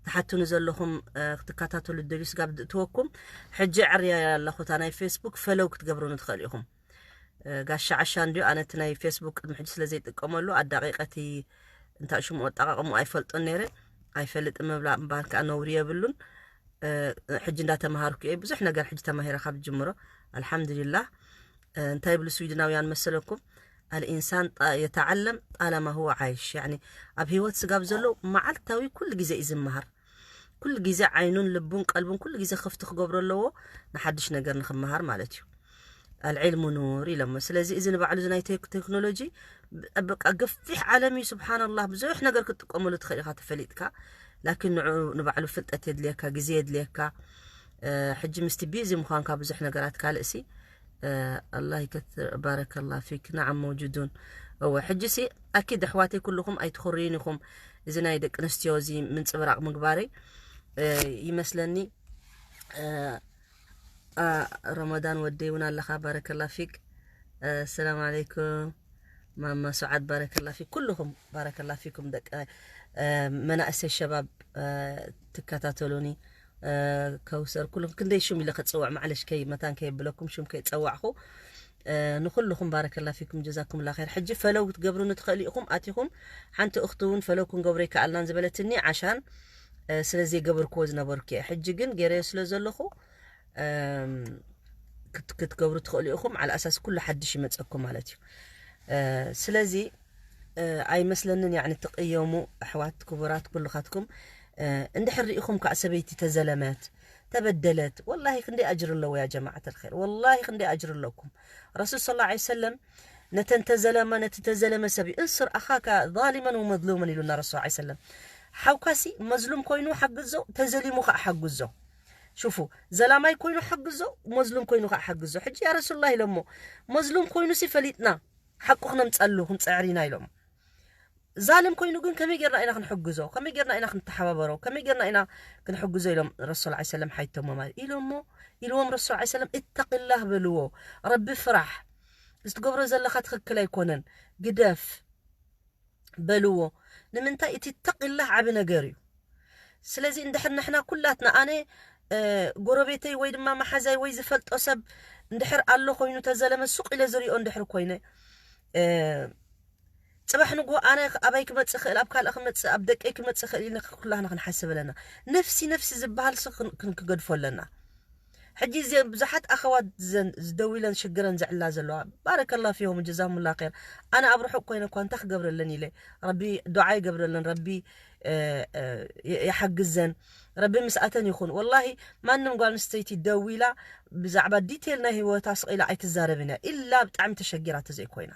ትሓቱኒ ዘለኹም፣ እ፣ ክትከታተሉ ትደልዩ ስጋብ ዝእትወኩም፣ ሕጂ ኣዕርያ ኣለኹ። እታ ናይ ፌስቡክ ፈለው ክትገብሩኒ ትኽእሉ ኢኹም። እ፣ ጋሻ ዓሻ እንድዩ። ኣነ እቲ ናይ ፌስቡክ ቅድሚ ሕጂ ስለ ዘይጥቀመሉ፣ ኣዳቂቀቲ እንታይ ሽሙ ኣጠቃቅሙ ኣይፈልጦን ነይረ። ኣይፈልጥን ምብላ እምበኣር ከኣ ነውሪ የብሉን። ሕጂ እንዳተማሃርኩ እየ። ብዙሕ ነገር ሕጂ ተማሂረ ካብ ጅምሮ። ኣልሓምዱሊላህ። እንታይ ይብሉ ስዊድናውያን መሰለኩም? ኣልኢንሳን ጣ- የተዓለም ጣለማ ሁወ ዓይሽ። ያኒ ኣብ ህይወት ስጋብ ዘሎ መዓልታዊ ኩሉ ግዜ እዩ ዝመሃር። ኩሉ ግዜ ዓይኑን ልቡን ቀልቡን ኩሉ ግዜ ክፍቲ ክገብሮ ኣለዎ፣ ንሓድሽ ነገር ንክመሃር ማለት እዩ። ኣልዕልሙ ኑር ኢሎሞ። ስለዚ እዚ ንባዕሉ እዚ ናይ ቴክ- ቴክኖሎጂ ብ- በቃ ገፊሕ ዓለም እዩ። ስብሓንላህ፣ ብዙሕ ነገር ክትጥቀመሉ ትኽእል ኢኻ ተፈሊጥካ። ላኪን ንዑ ንባዕሉ ፍልጠት የድልየካ፣ ግዜ የድልየካ። ሕጂ ምስቲ ቢዚ ምዃንካ ብዙሕ ነገራት ካልእሲ ኣላህ ይከትር። ባረከላ ፊክ። ነዓም መውጁዱን። እወ፣ ሕጂ ሲ ኣኪድ ኣሕዋተይ ኩልኹም ኣይትኹርዩን ኢኹም። እዚ ናይ ደቂ ኣንስትዮ እዚ ምንፅብራቕ ምግባረይ ይመስለኒ። ረመዳን ወደይ እውን ኣለኻ። ባረከላ ፊክ። ሰላም ዓለይኩም ማማ ሱዓድ። ባረከላ ፊክ ኩልኹም። ባረከላ ፊኩም ደቂ መናእሰይ ሸባብ ትከታተሉኒ። ከውሰር ኩልኹም ክንደይ ሹም ኢለ ክፅውዕ ማዕለሽ ከይ መታን ከየብለኩም ሹም ከይፀዋዕኹ። ንኩልኹም ባረከላ ፊኩም ጀዛኩም ላ ር። ሕጂ ፈለው ክትገብሩኒ ትኽእሉ ኢኹም። ኣቲኹም ሓንቲ እኽቲ እውን ፈለው ክንገብሮ ይከኣልናን ዝበለትኒ ዓሻን ስለ ዘይገበርክዎ ዝነበርኩ እየ። ሕጂ ግን ገይረዮ ስለ ዘለኹ ክትገብሩ ትኽእሉ ኢኹም። ዓል ኣሳስ ኩሉ ሓድሽ ይመፀኩም ማለት እዩ። ስለዚ ኣይመስለንን ያኒ ትቕየሙ ኣሕዋት ክቡራት ኩልኻትኩም። እንድሕር ርኢኹም ከዓ ሰበይቲ ተዘለመት ተበደለት፣ ወላሂ ክንደይ ኣጅር ኣለዎ ያ ጀማዓት ኣልኸይር፣ ወላሂ ክንደይ ኣጅር ኣለኩም። ረሱል ስለ ላ ሰለም ነተን ተዘለመ ነቲ ተዘለመ ሰብ እዩ እንስር ኣኻካ ዛሊመን ወመዝሉመን ኢሉና ረሱል ላ ሰለም። ሓውካሲ መዝሉም ኮይኑ ሓግዞ፣ ተዘሊሙ ከዓ ሓግዞ። ሽፉ፣ ዘላማይ ኮይኑ ሓግዞ፣ መዝሉም ኮይኑ ከዓ ሓግዞ። ሕጂ ያ ረሱሉላህ ኢሎሞ፣ መዝሉም ኮይኑ ሲ ፈሊጥና ሓቁ ክነምፀሉ ክንፅዕር ኢና ኢሎም። ዛልም ኮይኑ ግን ከመይ ጌርና ኢና ክንሕግዞ? ከመይ ጌርና ኢና ክንተሓባበሮ? ከመይ ጌርና ኢና ክንሕግዞ? ኢሎም ረሱል ላ ሰለም ሓይቶሞ ማለት ኢሎሞ ኢልዎም ረሱል ላ ሰለም እተቂላህ በልዎ፣ ረቢ ፍራሕ፣ ዝትገብሮ ዘለካ ትክክል ኣይኮነን፣ ግደፍ በልዎ። ንምንታይ እቲ ተቂላህ ዓቢ ነገር እዩ። ስለዚ እንድሕር ንሕና ኩላትና ኣነ ጎረቤተይ ወይ ድማ መሓዛይ ወይ ዝፈልጦ ሰብ እንድሕር ኣሎ ኮይኑ ተዘለመ ሱቅ ኢለ ዝሪኦ እንድሕር ኮይነ ጽባሕ ንግሆ ኣነ ኣባይ ክመጽእ ክእል ኣብ ካልእ ክመጽእ ኣብ ደቀይ ክመጽእ ክእል ኢልና ኩላህና ክንሓስብ ኣለና። ነፍሲ ነፍሲ ዝበሃል ስ ክገድፎ ኣለና። ሕጂ እዚአን ብዙሓት ኣኸዋት ዘን ዝደው ኢለን ሽግረን ዘዕላ ዘለዋ ባረከላ ፊሆም ጀዛሙላ ር። ኣነ ኣብ ርሑቅ ኮይነ እኳ እንታይ ክገብረለን ኢለ ረቢ ዱዓ ይገብረለን ረቢ ይሓግዘን ረቢ ምስኣተን ይኹን። ወላሂ ማንም ጓል ኣንስተይቲ ደው ኢላ ብዛዕባ ዲቴል ናይ ህይወታ ስቕ ኢላ ኣይትዛረብን እያ ኢላ ብጣዕሚ ተሸጊራ ተዘይኮይና።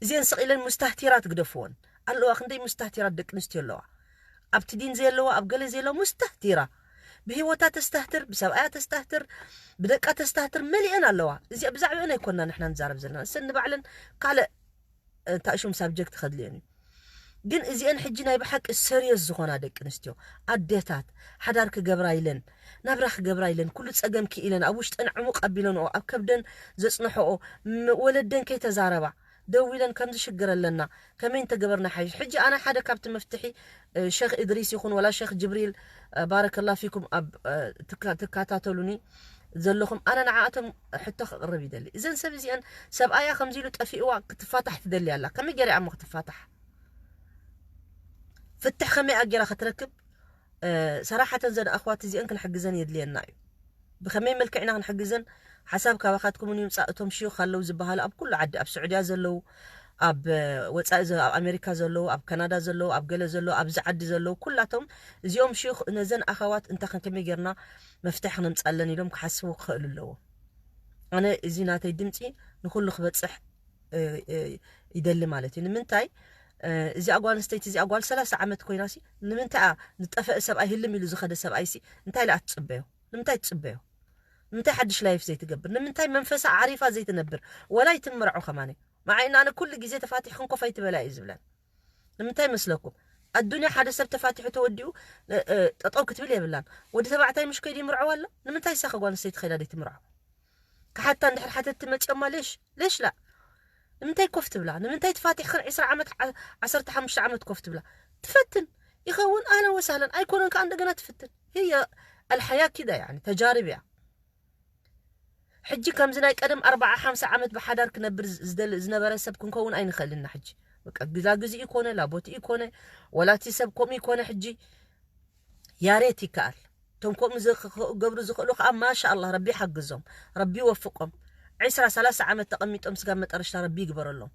እዚአን ስቕ ኢለን ሙስታህቲራት ግደፍወን ኣለዋ። ክንደይ ሙስታህቲራት ደቂ ኣንስትዮ ኣለዋ ኣብቲ ዲን ዘየለዋ ኣብ ገለ ዘየለዋ ሙስታህቲራ ብህይወታ ተስተህትር ብሰብኣያ ተስተህትር ብደቃ ተስተህትር መሊአን ኣለዋ። እዚኣ ብዛዕባአን ኣይኮንና ንሕና ንዛረብ ዘለና እሰን ንባዕለን ካልእ እንታይ ሽም ሳብጀክት ከድልየን እዩ። ግን እዚአን ሕጂ ናይ ብሓቂ ሰሪየስ ዝኾና ደቂ ኣንስትዮ ኣዴታት ሓዳር ክገብራ ኢለን ናብራ ክገብራ ኢለን ኩሉ ጸገም ክኢለን ኣብ ውሽጠን ዕሙቕ ኣቢለንኦ ኣብ ከብደን ዘጽንሐኦ ወለደን ከይተዛረባ ደው ኢለን ከምዚ ሽግር ኣለና ከመይ እንተገበርና ሓይሽ። ሕጂ ኣነ ሓደ ካብቲ መፍትሒ ሸክ እድሪስ ይኹን ወላ ሸክ ጅብሪል ባረከላ ፊኩም ኣብ ትከታተሉኒ ዘለኹም ኣነ ንዓኣቶም ሕቶ ክቕርብ ይደሊ። እዘን ሰብ እዚአን ሰብኣያ ከምዚ ኢሉ ጠፊእዋ ክትፋታሕ ትደሊ ኣላ። ከመይ ገይራ እሞ ክትፋታሕ? ፍትሕ ከመይ ኣጌራ ክትረክብ? ሰራሓተን ዘን ኣኽዋት እዚአን ክንሕግዘን የድልየና እዩ። ብኸመይ መልክዕ ኢና ክንሕግዘን? ሓሳብ ካባኻትኩም እውን ይምፃእ። እቶም ሽዩኽ ኣለዉ ዝበሃሉ ኣብ ኩሉ ዓዲ ኣብ ስዑድያ ዘለዉ ኣብ ወፃኢ ኣብ ኣሜሪካ ዘለዉ ኣብ ካናዳ ዘለዉ ኣብ ገለ ዘለዉ ኣብዚ ዓዲ ዘለዉ ኩላቶም እዚኦም ሽዩኽ ነዘን ኣኻዋት እንታይ ከመይ ጌርና መፍትሒ ክነምፃለን ኢሎም ክሓስቡ ክኽእሉ ኣለዎ። ኣነ እዚ ናተይ ድምፂ ንኩሉ ክበፅሕ ይደሊ ማለት እዩ። ንምንታይ እዚኣ ጓል ኣንስተይቲ እዚኣ ጓል ሰላሳ ዓመት ኮይና ሲ ንምንታይ ዝጠፈአ ሰብኣይ ህልም ኢሉ ዝኸደ ሰብኣይ ሲ እንታይ ኢላ ትፅበዮ? ንምንታይ ትፅበዮ? ንምንታይ ሓድሽ ላይፍ ዘይትገብር? ንምንታይ መንፈሳ ዓሪፋ ዘይትነብር? ወላ ይትምርዖ ከማነ ማዓይና ኣነ ኩሉ ግዜ ተፋቲሕክን ኮፍ ኣይትበላ እዩ ዝብለን። ንምንታይ መስለኩም? ኣዱንያ ሓደ ሰብ ተፋቲሑ ተወዲኡ ጠጠው ክትብል የብላን። ወዲ ተባዕታይ ምሽ ከይዲ ይምርዐዋ ኣሎ። ንምንታይ እሳ ከጓል ኣንስተይቲ ከይዳ ዘይትምርዖ? ክሓታ እንድሕር ሓተቲ መፅኦማ ሌሽ ሌሽ ላ ንምንታይ ኮፍ ትብላ? ንምንታይ ተፋቲሕክን ዕስራ ዓመት ዓሰርተ ሓሙሽተ ዓመት ኮፍ ትብላ? ትፈትን ይኸውን ኣህለን ወሳህለን ኣይኮነን ከዓ እንደገና ትፍትን። ህየ ኣልሓያ ኪዳ ያኒ ተጃርብ እያ። ሕጂ ከምዚ ናይ ቀደም ኣርባዓ ሓምሳ ዓመት ብሓዳር ክነብር ዝደሊ ዝነበረ ሰብ ክንከውን ኣይንኽእልና። ሕጂ በቃ ግዛ ግዚ ይኮነ ላቦቲ ይኮነ ወላቲ ሰብ ከምኡ ይኮነ። ሕጂ ያሬት ይከኣል እቶም ከምኡ ዝኽ- ክገብሩ ዝኽእሉ ከዓ ማሻ ኣላህ ረቢ ይሓግዞም፣ ረቢ ይወፍቆም። ዕስራ ሰላሳ ዓመት ተቐሚጦም ስጋብ መጠረሽታ ረቢ ይግበረሎም።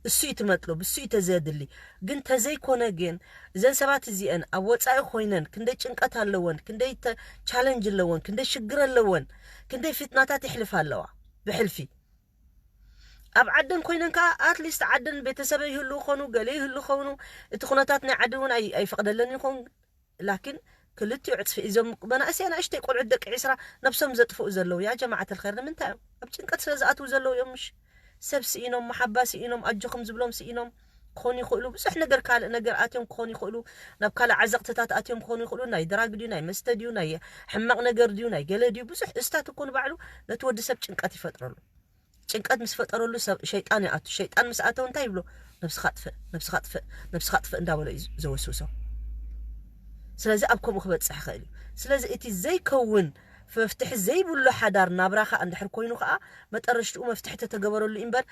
እሱ እዩ እቲ መጥሎብ፣ እሱ እዩ ተዘድሊ። ግን ተዘይኮነ ግን እዘን ሰባት እዚአን ኣብ ወፃኢ ኮይነን ክንደይ ጭንቀት ኣለወን፣ ክንደይ ተ- ቻለንጅ ኣለወን፣ ክንደይ ሽግር ኣለወን፣ ክንደይ ፊትናታት ይሕልፍ ኣለዋ ብሕልፊ። ኣብ ዓደን ኮይነን ከዓ ኣትሊስት ዓደን ቤተሰበ ይህሉ ይኾኑ፣ ገለ ይህሉ ይኾኑ። እቲ ኩነታት ናይ ዓዲ እውን ኣይ- ኣይፈቕደለን ይኾን። ላኪን ክልቲኡ ዕፅፊ እዞም መናእሰይ ኣናእሽተይ ቆልዑት ደቂ ዕስራ ነብሶም ዘጥፍኡ ዘለዉ ያ ጀማዓት ልኸይር ንምንታይ እዮም ኣብ ጭንቀት ስለ ዝኣትዉ ዘለዉ እዮም? ምሽ ሰብ ስኢኖም፣ መሓባ ስኢኖም፣ ኣጆኹም ዝብሎም ስኢኖም ክኾኑ ይኽእሉ። ብዙሕ ነገር ካልእ ነገር ኣትዮም ክኾኑ ይኽእሉ። ናብ ካልእ ዓዘቕትታት ኣትዮም ክኾኑ ይኽእሉ። ናይ ድራግ ድዩ፣ ናይ መስተ ድዩ፣ ናይ ሕማቕ ነገር ድዩ፣ ናይ ገለ ድዩ፣ ብዙሕ እስታት እኮ ንባዕሉ ነቲ ወዲ ሰብ ጭንቀት ይፈጥረሉ። ጭንቀት ምስ ፈጠረሉ ሰብ ሸይጣን ይኣቱ። ሸይጣን ምስ ኣተው እንታይ ይብሎ? ነብስኻ ጥፍእ፣ ነብስኻ ጥፍእ፣ ነብስኻ ጥፍእ እንዳበሎ እዩ ዘወስውሶ። ስለዚ ኣብ ከምኡ ክበፅሕ ይኽእል እዩ። ስለዚ እቲ ዘይከውን መፍትሒ ዘይብሉ ሓዳር ናብራ ከዓ እንድሕር ኮይኑ ከዓ መጠረሽትኡ መፍትሒ ተተገበረሉ እምበር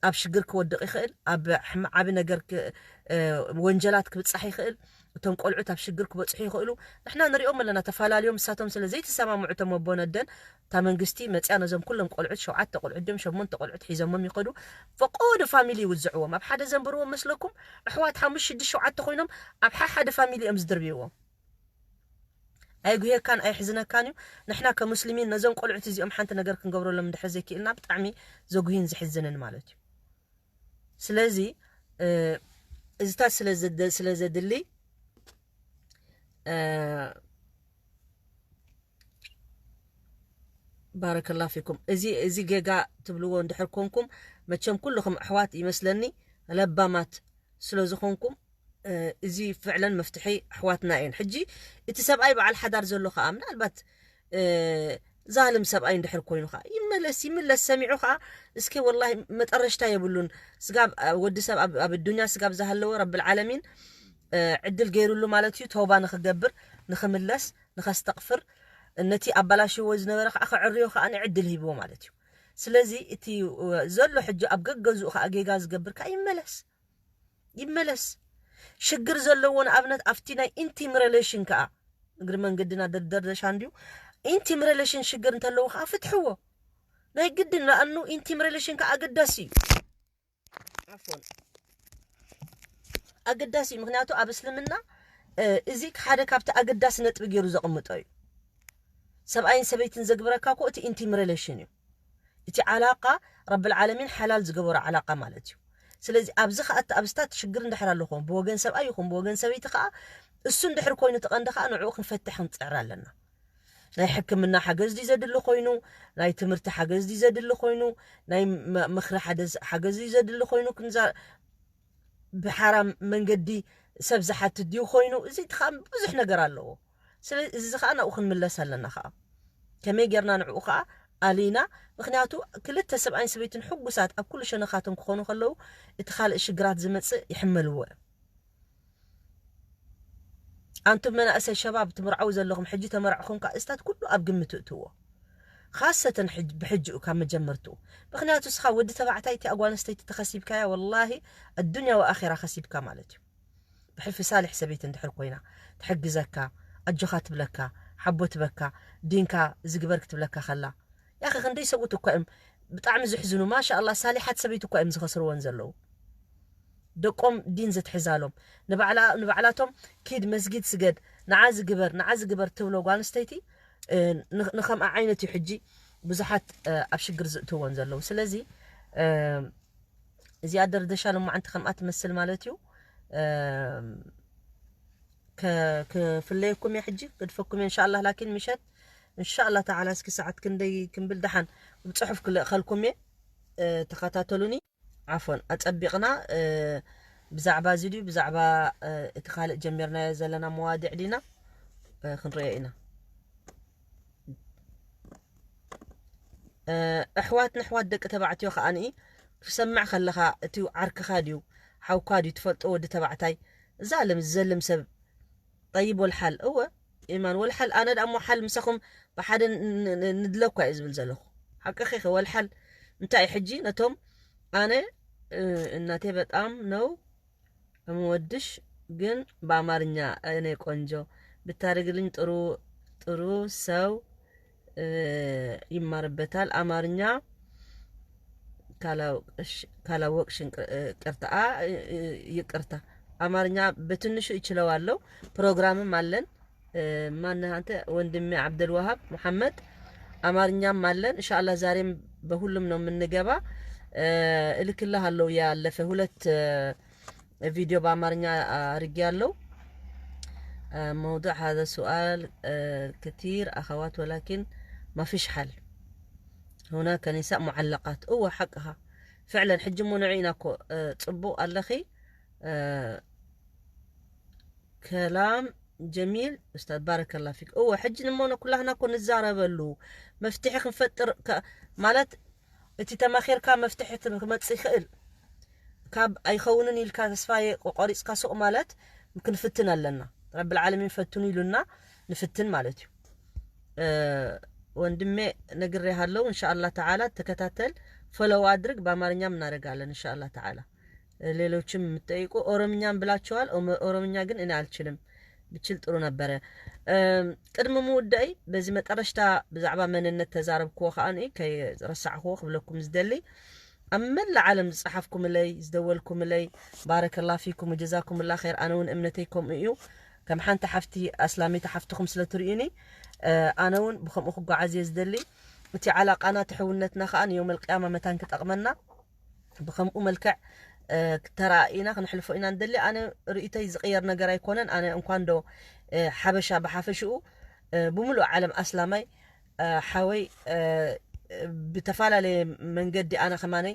ኣብ ሽግር ክወድቕ ይኽእል። ኣብ ሕማ- ዓቢ ነገር ክ- እ፣ ወንጀላት ክብፃሕ ይኽእል። እቶም ቆልዑት ኣብ ሽግር ክበፅሑ ይኽእሉ። ንሕና ንሪኦም ኣለና ተፈላለዮም ንሳቶም ስለ ዘይተሰማምዑ እቶም ኣቦን ኣደን እታ መንግስቲ መፅያ ነዞም ኩሎም ቆልዑት ሸውዓተ ቆልዑት ድዮም ሸሞንተ ቆልዑት ሒዞሞም ይኸዱ። ፈቆዶ ፋሚሊ ይውዝዕዎም ኣብ ሓደ ዘንብርዎም መስለኩም? ኣሕዋት ሓሙሽተ ሽዱሽተ ሸውዓተ ኮይኖም ኣብ ሓሓደ ፋሚሊ እዮም ዝድርብይዎም። ኣይጉሄካን ኣይሕዝነካን እዩ። ንሕና ከሙስሊሚን ነዞም ቆልዑት እዚኦም ሓንቲ ነገር ክንገብረሎም እንድሕር ዘይክእልና ብጣዕሚ ዘጉሂን ዝሕዝንን ማለት እዩ። ስለዚ እዚታት ስለ ዘድሊ ባረከላ ፊኩም። እዚ እዚ ጌጋ ትብልዎ እንድሕር ኮንኩም መቸም ኩልኹም ኣሕዋት ይመስለኒ ለባማት ስለ ዝኾንኩም እዚ ፍዕለን መፍትሒ ኣሕዋትና እየን። ሕጂ እቲ ሰብኣይ በዓል ሓዳር ዘሎ ከዓ ምናልባት ዛልም ሰብኣይ እንድሕር ኮይኑ ከዓ ይመለስ ይምለስ ሰሚዑ ከዓ እስኪ ወላሂ መጠረሽታ የብሉን። ስጋብ ወዲ ሰብ ኣብ ዱንያ ስጋብ ዝሃለወ ረብል ዓለሚን ዕድል ገይሩሉ ማለት እዩ። ተውባ ንክገብር ንክምለስ ንከስተቕፍር ነቲ ኣባላሽዎ ዝነበረ ከዓ ክዕርዮ ከዓ ዕድል ሂብዎ ማለት እዩ። ስለዚ እቲ ዘሎ ሕጂ ኣብ ገገዝኡ ከዓ ጌጋ ዝገብር ከዓ ይመለስ ይመለስ። ሽግር ዘለዎ ንኣብነት ኣብቲ ናይ ኢንቲም ሬሌሽን ከዓ እግሪ መንገድና ደርደርደሻ እንድዩ ኢንቲም ሬሌሽን ሽግር እንተለዉ ከዓ ፍትሕዎ ናይ ግድን ንኣኑ ኢንቲም ሬሌሽን ከዓ ኣገዳሲ እዩ። ዓፎን ኣገዳሲ እዩ። ምክንያቱ ኣብ እስልምና እዚ ሓደ ካብቲ ኣገዳሲ ነጥቢ ገይሩ ዘቕምጦ እዩ። ሰብኣይን ሰበይትን ዘግብረካ እኮ እቲ ኢንቲም ሬሌሽን እዩ። እቲ ዓላቃ ረብል ዓለሚን ሓላል ዝገበሮ ዓላቃ ማለት እዩ። ስለዚ ኣብዚ ከዓ እቲ ኣብስታት ሽግር እንድሕር ኣለኹም ብወገን ሰብኣይ ይኹን ብወገን ሰበይቲ ከዓ እሱ እንድሕር ኮይኑ እቲ ቀንዲ ከዓ ንዕኡ ክንፈትሕ ክንፅዕር ኣለና። ናይ ሕክምና ሓገዝ ድዩ ዘድሊ ኮይኑ፣ ናይ ትምህርቲ ሓገዝ ድዩ ዘድሊ ኮይኑ፣ ናይ ምኽሪ ሓገዝ ድዩ ዘድሊ ኮይኑ፣ ብሓራም መንገዲ ሰብ ዝሓትት ድዩ ኮይኑ፣ እዚ ከዓ ብዙሕ ነገር ኣለዎ። ስለዚ እዚ ከዓ ናብኡ ክንምለስ ኣለና ከዓ ከመይ ጌርና ንዕኡ ከዓ ኣሊና። ምክንያቱ ክልተ ሰብኣይን ሰበይትን ሕጉሳት ኣብ ኩሉ ሸነኻቶም ክኾኑ ከለዉ እቲ ካልእ ሽግራት ዝመፅእ ይሕመልዎ እዮም። ኣንቱም መናእሰይ ሸባብ ትምርዓው ዘለኹም ሕጂ ተመራዕኹም ከዓ እስታት ኩሉ ኣብ ግምት እትዎ ካሰተን ብሕጅኡ ካብ መጀመርትኡ። ምክንያቱ እስኻ ወዲ ተባዕታይ እቲ ኣጓንስተይቲ ተኸሲብካያ ወላሂ ኣዱንያ ወኣኼራ ከሲብካ ማለት እዩ። ብሕልፊ ሳልሕ ሰበይቲ እንድሕር ኮይና ትሕግዘካ፣ ኣጆኻ ትብለካ፣ ሓቦ ትበካ፣ ዲንካ ዝግበር ክትብለካ ከላ ያኸ ክንደይ ሰብኡት እኳ እዮም ብጣዕሚ ዝሕዝኑ። ማሻ ኣላ ሳሊሓት ሰበይቲ እኳ እዮም ዝኸስርወን ዘለዉ። ደቆም ዲን ዘትሕዛሎም ንባዕላቶም ኪድ መስጊድ ስገድ ንዓ ዝግበር ንዓ ዝግበር ትብሎ ጓንስተይቲ ንከምኣ ዓይነት እዩ ሕጂ ብዙሓት ኣብ ሽግር ዝእትወን ዘለዉ። ስለዚ እዚኣ ደርደሻ ልማዓንቲ ከምኣ ትመስል ማለት እዩ። ክፍለየኩም እየ ሕጂ ገድፈኩም እየ እንሻላ ላኪን ምሸት እንሻላ ተዓላ እስኪ ሰዓት ክንደይ ክንብል ደሓን ብፅሑፍ ክልእኸልኩም እየ። ተኸታተሉኒ። ዓፎን ኣጸቢቕና ብዛዕባ እዚ ድዩ ብዛዕባ እቲ ካልእ ጀሚርናዮ ዘለና መዋድዕ ዲና ክንሪኦ ኢና። ኣሕዋት ንኣሕዋት ደቂ ተባዕትዮ ከዓኒ ክሰምዕ ከለኻ እቲ ዓርክኻ ድዩ ሓውካ ድዩ ትፈልጦ ወዲ ተባዕታይ እዛ ለም ዝዘልም ሰብ ጠይብ ወልሓል እወ ኢማን ወልሓል ኣነ ደኣ እሞ ሓል ምሳኹም ብሓደ ንድለ እኳ እየ ዝብል ዘለኹ ሓቅኺ ኢኺ ወልሓል እንታይ ሕጂ ነቶም ኣነ እናቴ በጣም ነው የምወድሽ ግን በአማርኛ እኔ ቆንጆ ብታረግልኝ ጥሩ ጥሩ ሰው ይማርበታል። አማርኛ ካላወቅሽ ይቅርታ፣ ይቅርታ። አማርኛ በትንሹ እችለዋለሁ። ፕሮግራምም አለን። ማነህ አንተ ወንድሜ? አብደልዋሃብ መሐመድ። አማርኛም አለን። እንሻአላህ ዛሬም በሁሉም ነው የምንገባ። እልክልሃለሁ። ያለፈ ሁለት ቪዲዮ በአማርኛ አድርጌያለሁ። موضوع هذا سؤال كثير أخوات، ولكن ما فيش حل. هناك نساء معلقات. እወ ሓቅኻ ፍዕለን። ሕጂ እሞ ንዑ ኢና እኮ፣ ጽቡቕ ኣለኺ። ከላም ጀሚል ኡስታዝ፣ ባረከላ ፊክ። እወ ሕጂ እሞ ኩላህና እኮ ንዛረበሉ መፍትሒ ክንፈጥር ማለት እቲ ተማኺርካ መፍትሒ ክመጽእ ይኽእል። ካብ ኣይኸውንን ኢልካ ተስፋ ቆሪጽካ ሱቕ ማለት ክንፍትን ኣለና። ረብል ዓለሚን ፈትኑ ኢሉና ንፍትን ማለት እዩ። ወንድሜ ነግሬሃለሁ። እንሻአላህ ተዓላ ተከታተል፣ ፎሎው አድርግ። በአማርኛም እናደርጋለን እንሻአላህ ተዓላ። ሌሎችም የምትጠይቁ ኦሮምኛም ብላችኋል። ኦሮምኛ ግን እኔ አልችልም። ብችል ጥሩ ነበረ። ቅድሚ ምውዳይ በዚ መጠረሽታ ብዛዕባ መንነት ተዛረብክዎ ከኣ ከይረሳዕክዎ ክብለኩም ዝደሊ፣ ኣብ መላእ ዓለም ዝጸሓፍኩምለይ ዝደወልኩምለይ ባረከላ ፊኩም ወጀዛኩምላ ኸይር። ኣነ እውን እምነተይ ከምኡ እዩ። ከም ሓንቲ ሓፍቲ ኣስላመይቲ ሓፍትኹም ስለ ትርእዩኒ ኣነ እውን ብኸምኡ ክጓዓዝ እየ ዝደሊ። እቲ ዓላቃና ትሕውነትና ከኣ ንዮም ኣልቅያማ መታን ክጠቕመና ብኸምኡ መልክዕ ተራኢና ክንሕልፎ ኢና ንደሊ። ኣነ ርእይቶይ ዝቕየር ነገር ኣይኮነን። ኣነ እንኳን ዶ ሓበሻ ብሓፈሽኡ ብምሉእ ዓለም ኣስላማይ ሓወይ ብተፈላለየ መንገዲ ኣነ ከማነይ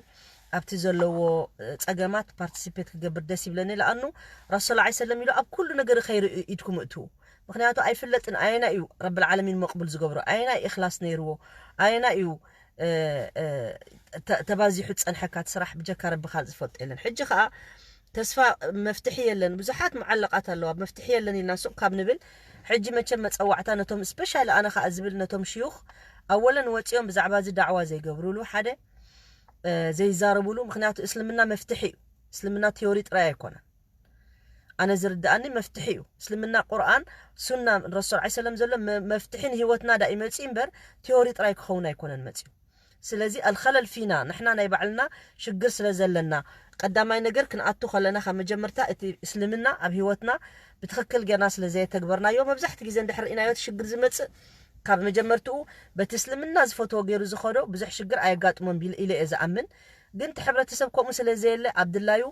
ኣብቲ ዘለዎ ጸገማት ፓርቲሲፔት ክገብር ደስ ይብለኒ። ለኣኑ ረሱል ላ ሰለም ኢሉ ኣብ ኩሉ ነገር ኸይር ኢድኩም እትዉ። ምክንያቱ ኣይፍለጥን ኣየና እዩ ረብል ዓለሚን መቕቡል ዝገብሮ፣ ኣየና እዩ እኽላስ ነይርዎ፣ ኣየና እዩ ተባዚሑ ዝጸንሐካ እቲ ስራሕ ብጀካ ረቢ ካልእ ዝፈልጦ የለን። ሕጂ ከኣ ተስፋ መፍትሒ የለን፣ ብዙሓት መዓለቓት ኣለዋ፣ መፍትሒ የለን ኢልና ሱቕ ካብ ንብል ሕጂ መቸም መጸዋዕታ ነቶም ስፔሻሊ ኣነ ከኣ ዝብል ነቶም ሽዩኽ ኣወለን ወጺኦም ብዛዕባ እዚ ዳዕዋ ዘይገብሩሉ ሓደ ዘይዛረቡሉ። ምክንያቱ እስልምና መፍትሒ እዩ። እስልምና ቲዮሪ ጥራይ ኣይኮነን። ኣነ ዝርድኣኒ መፍትሒ እዩ። እስልምና ቁርኣን ሱና ረሱል ላ ሰለም ዘሎ መፍትሒ ንህይወትና ዳ ይመጽእ እምበር ቲዮሪ ጥራይ ክኸውን ኣይኮነን መጽዩ። ስለዚ ኣልኸለል ፊና ንሕና ናይ ባዕልና ሽግር ስለ ዘለና ቀዳማይ ነገር ክንኣቱ ከለና ካብ መጀመርታ እቲ እስልምና ኣብ ህይወትና ብትኽክል ጌርና ስለ ዘየተግበርናዮ መብዛሕቲ ግዜ እንድሕር ርኢናዮ እቲ ሽግር ዝመጽእ ካብ መጀመርትኡ በቲ እስልምና ዝፈትዎ ገይሩ ዝኸዶ ብዙሕ ሽግር ኣየጋጥሞን ኢለ እየ ዝኣምን። ግን እቲ ሕብረተሰብ ከምኡ ስለ ዘየለ ኣብ ድላዩ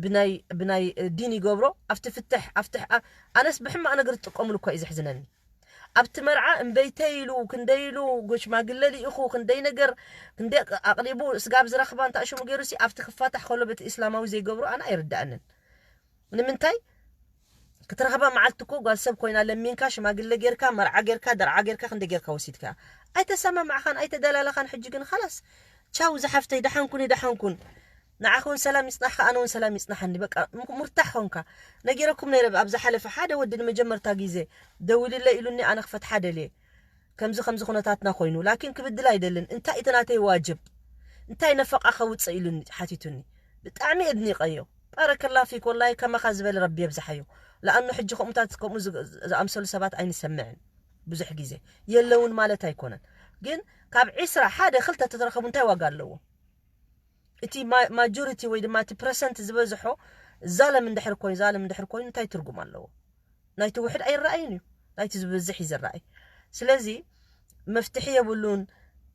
ብናይ ብናይ ዲን ይገብሮ ኣብቲ ፍትሕ ኣብቲ ኣነስ ብሕማቕ ነገር ትጥቀሙሉ እኳ እዩ ዘሕዝነኒ። ኣብቲ መርዓ እምበይተይ ኢሉ ክንደይ ኢሉ ሽማግለ ልኢኹ ክንደይ ነገር ክንደይ ኣቕሪቡ ስጋብ ዝረኽባ እንታይ ሽሙ ገይሩ ሲ ኣብቲ ክፋታሕ ከሎ በቲ እስላማዊ ዘይገብሮ ኣነ ኣይርድኣንን። ንምንታይ ክትረኽባ መዓልቲ እኮ ጓል ሰብ ኮይና ለሚንካ ሽማግለ ጌርካ መርዓ ጌርካ ደርዓ ጌርካ ክንደ ጌርካ ወሲድካ ኣይተሰማማዕኻን ኣይተደላለኻን። ሕጂ ግን ኻላስ ቻው ዝሓፍተይ ደሓንኩን ደሓንኩን ንዓኹን ሰላም ይጽናሕካ ኣነ እውን ሰላም ይጽናሓኒ። በቃ ሙርታሕ ኾንካ ነጊረኩም ነይረ ኣብ ዝሓለፈ ሓደ ወዲ ንመጀመርታ ግዜ ደዊልለ ኢሉኒ ኣነ ክፈትሓ ደልየ ከምዚ ከምዚ ኩነታትና ኮይኑ ላኪን ክብድል ኣይደልን እንታይ እቲ ናተይ ዋጅብ እንታይ ነፈቃ ከውፅእ ኢሉኒ ሓቲቱኒ። ብጣዕሚ እድኒቀዮ። ባረከላ ፊክ ወላሂ ከማኻ ዝበለ ረቢ የብዝሓዮ። ለኣኑ ሕጂ ከምኡታት ከምኡ ዝኣምሰሉ ሰባት ኣይንሰምዕን ብዙሕ ግዜ የለውን ማለት ኣይኮነን። ግን ካብ ዒስራ ሓደ ክልተ ተተረኸቡ እንታይ ዋጋ ኣለዎ? እቲ ማጆሪቲ ወይ ድማ እቲ ፐርሰንት ዝበዝሖ ዛለም እንድሕር ኮይኑ ዛለም እንድሕር ኮይኑ እንታይ ትርጉም ኣለዎ? ናይቲ ውሕድ ኣይረኣይን እዩ ናይቲ ዝበዝሕ እዩ ዝረኣይ። ስለዚ መፍትሒ የብሉን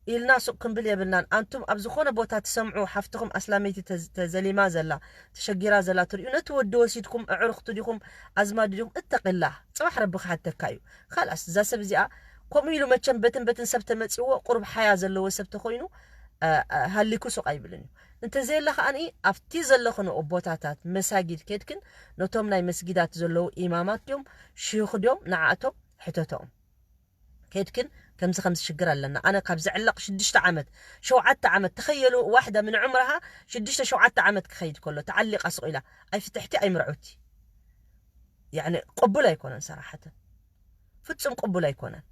ኢልና ሱቕ ክንብል የብልናን። ኣንቱም ኣብ ዝኾነ ቦታ ትሰምዑ ሓፍትኹም ኣስላመይቲ ተዘሊማ ዘላ ተሸጊራ ዘላ ትርእዩ ነቲ ወዲ ወሲድኩም ኣዕሩኽቱ ዲኹም ኣዝማዱ ዲኹም እተቂላ ጽባሕ ረቢ ክሓተካ እዩ። ካልኣስ እዛ ሰብ እዚኣ ከምኡ ኢሉ መቸም በትን በትን ሰብ ተመጺእዎ ቁሩብ ሓያ ዘለዎ ሰብ ተኾይኑ ሃሊኩ ሱቕ ኣይብልን እዩ። እንተዘየለ ከኣ ኣብቲ ዘለኽንኦ ቦታታት መሳጊድ ኬድክን ነቶም ናይ መስጊዳት ዘለዉ ኢማማት ድዮም ሽዩኽ ድዮም ንዓኣቶም ሕተትኦም። ኬድክን ከምዚ ከምዚ ሽግር ኣለና ኣነ ካብ ዝዕለቕ ሽዱሽተ ዓመት ሸውዓተ ዓመት ተኸየሉ ዋሕዳ ምን ዑምራሃ ሽዱሽተ ሸውዓተ ዓመት ክኸይድ ከሎ ተዓሊቓ ሱቕ ኢላ ኣይፍትሕቲ ኣይምርዑቲ። ያኒ ቅቡል ኣይኮነን ሰራሓተን ፍጹም ቅቡል ኣይኮነን።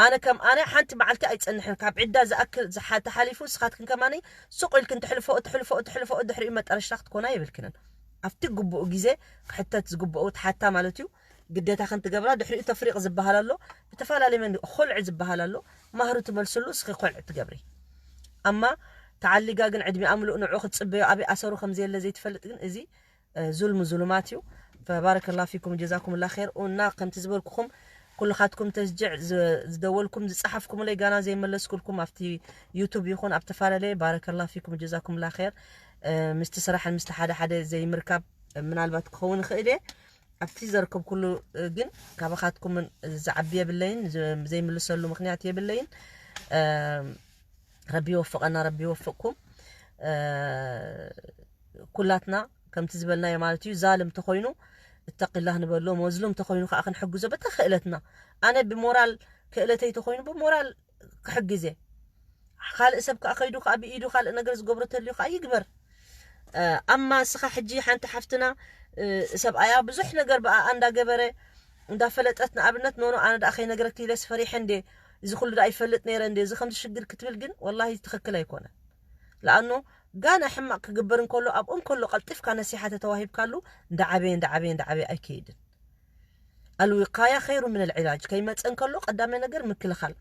ኣነ ከም ኣነ ሓንቲ መዓልቲ ኣይጸንሕን ካብ ዕዳ ዝኣክል ተሓሊፉ ንስኻትክን ከማኒ ሱቕ ኢልክን ትሕልፎ ትሕልፎ ትሕልፎ ድሕሪኡ መጠረሽታ ክትኮና የብልክንን። ኣብቲ ግቡኡ ግዜ ክሕተት ዝግብኦ ትሓታ ማለት እዩ። ግዴታ ክንትገብራ ድሕሪኡ ተፍሪቕ ዝበሃል ኣሎ። ብተፈላለየ መንገዲ ኮልዕ ዝበሃል ኣሎ። ማህሩ ትመልስሉ፣ እስኺ ኮልዕ ትገብሪ። ኣማ ተዓሊጋ ግን ዕድሚኣ ምሉእ ንዑ ክትጽበዮ ኣበይ ኣሰሩ ከም ዘየለ ዘይትፈልጥ ግን እዚ ዙልም ዙሉማት እዩ። ፈባረከላ ፊኩም ጀዛኩም ላ ር። እና ከምቲ ዝበልኩኹም ኩልኻትኩም ተስጅዕ ዝደወልኩም ዝፀሓፍኩምለይ ጋና ዘይመለስኩልኩም ኣብቲ ዩቱብ ይኹን ኣብ ተፈላለየ ባረከላ ፊኩም ጀዛኩም ላ ር። ምስቲ ስራሕን ምስቲ ሓደ ሓደ ዘይምርካብ ምናልባት ክኸውን ይኽእል እየ። ኣብቲ ዘርከብኩሉ ግን ካባኻትኩምን ዝዓቢ የብለይን፣ ዘይምልሰሉ ምክንያት የብለይን። ረቢ ይወፍቐና፣ ረቢ ይወፍቕኩም። ኩላትና ከምቲ ዝበልናዮ ማለት እዩ። ዛልም ተኾይኑ እተቂላህ ንበሎ፣ መዝሉም ተኾይኑ ከዓ ክንሕግዞ በታ ክእለትና። ኣነ ብሞራል ክእለተይ ተኾይኑ ብሞራል ክሕግዜ፣ ካልእ ሰብ ከዓ ከይዱ ከዓ ብኢዱ ካልእ ነገር ዝገብሮ ተልዩ ከዓ ይግበር። ኣማ እስኻ ሕጂ ሓንቲ ሓፍትና ሰብኣያ ብዙሕ ነገር ብኣ እንዳገበረ እንዳፈለጠት፣ ንኣብነት ኖኖ ኣነ ደኣ ከይነግረኪ ኢለስ ፈሪሐ እንዴ፣ እዚ ኩሉ ደኣ ይፈልጥ ነይረ እንዴ፣ እዚ ከምዚ ሽግር ክትብል ግን ወላሂ ትኽክል ኣይኮነ። ለኣኖ ጋና ሕማቕ ክግበር እንከሎ ኣብኡ እንከሎ ቀልጢፍካ ነሲሓ ተተዋሂብካሉ እንዳዓበየ እንዳዓበየ እንዳዓበየ ኣይከይድን። ኣልዊቃያ ኸይሩ ምን ልዕላጅ። ከይመፀ እንከሎ ቀዳማይ ነገር ምክልኻል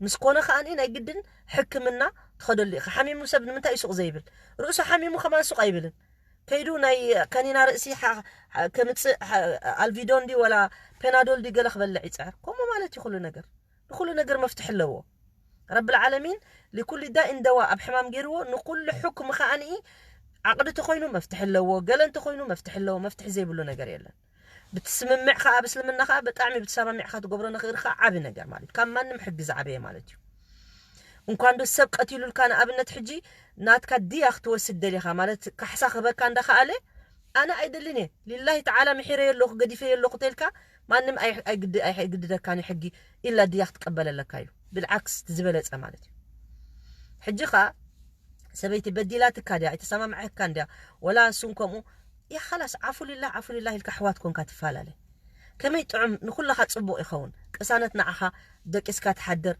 ምስ ኮነ ከዓኒ ናይ ግድን ሕክምና ትኸደሉ ኢኻ። ሓሚሙ ሰብ ንምንታይ እዩ ሱቕ ዘይብል? ርእሱ ሓሚሙ ከማን ሱቕ ኣይብልን። ከይዱ ናይ ከኒና ርእሲ ከምፅእ ኣልቪዶ እንዲ ወላ ፔናዶል ዲ ገለ ክበልዕ ይፅዕር። ከምኡ ማለት እዩ ኩሉ ነገር። ንኩሉ ነገር መፍትሒ ኣለዎ። ረብል ዓለሚን ሊኩል ዳኢን ደዋ ኣብ ሕማም ገይርዎ ንኩሉ ሕኩም ከዓኒ ዓቕዲ ተኮይኑ መፍትሒ ኣለዎ፣ ገለ እንተኮይኑ መፍትሒ ኣለዎ። መፍትሒ ዘይብሉ ነገር የለን። ብትስምምዕ ከዓ ኣብ እስልምና ከዓ ብጣዕሚ ብትሰማሚዕካ ትገብሮ ንኽእል ከዓ ዓቢ ነገር ማለት ካብ ማንም ሕጊ ዝዓበየ ማለት እዩ። እንኳን ዶ ሰብ ቀቲሉልካ ንኣብነት ሕጂ ናትካ ድያ ክትወስድ ደሊኻ ማለት ካሕሳ ክህበካ እንዳኸኣለ ኣነ ኣይደልን እየ ሊላሂ ተዓላ ምሒረዮ ኣለኹ ገዲፈዮ ኣለኹ ተልካ ማንም ኣይ- ኣይግድ- ኣይግድደካን እዩ ሕጊ ኢላ ድያ ክትቀበለለካ እዩ። ብልዓክስ እቲ ዝበለፀ ማለት እዩ። ሕጂ ከዓ ሰበይቲ በዲላትካ ድያ ኣይተሰማምዐካን ድያ ወላ እሱን ከምኡ ያ ኻላስ ዓፉ ሊላ ዓፉ ሊላ ኢልካ ኣሕዋት ኮንካ ትፈላለ ከመይ ጥዑም ንኩልኻ ፅቡቅ ይኸውን። ቅሳነት ንዓኻ ደቂስካ ትሓድር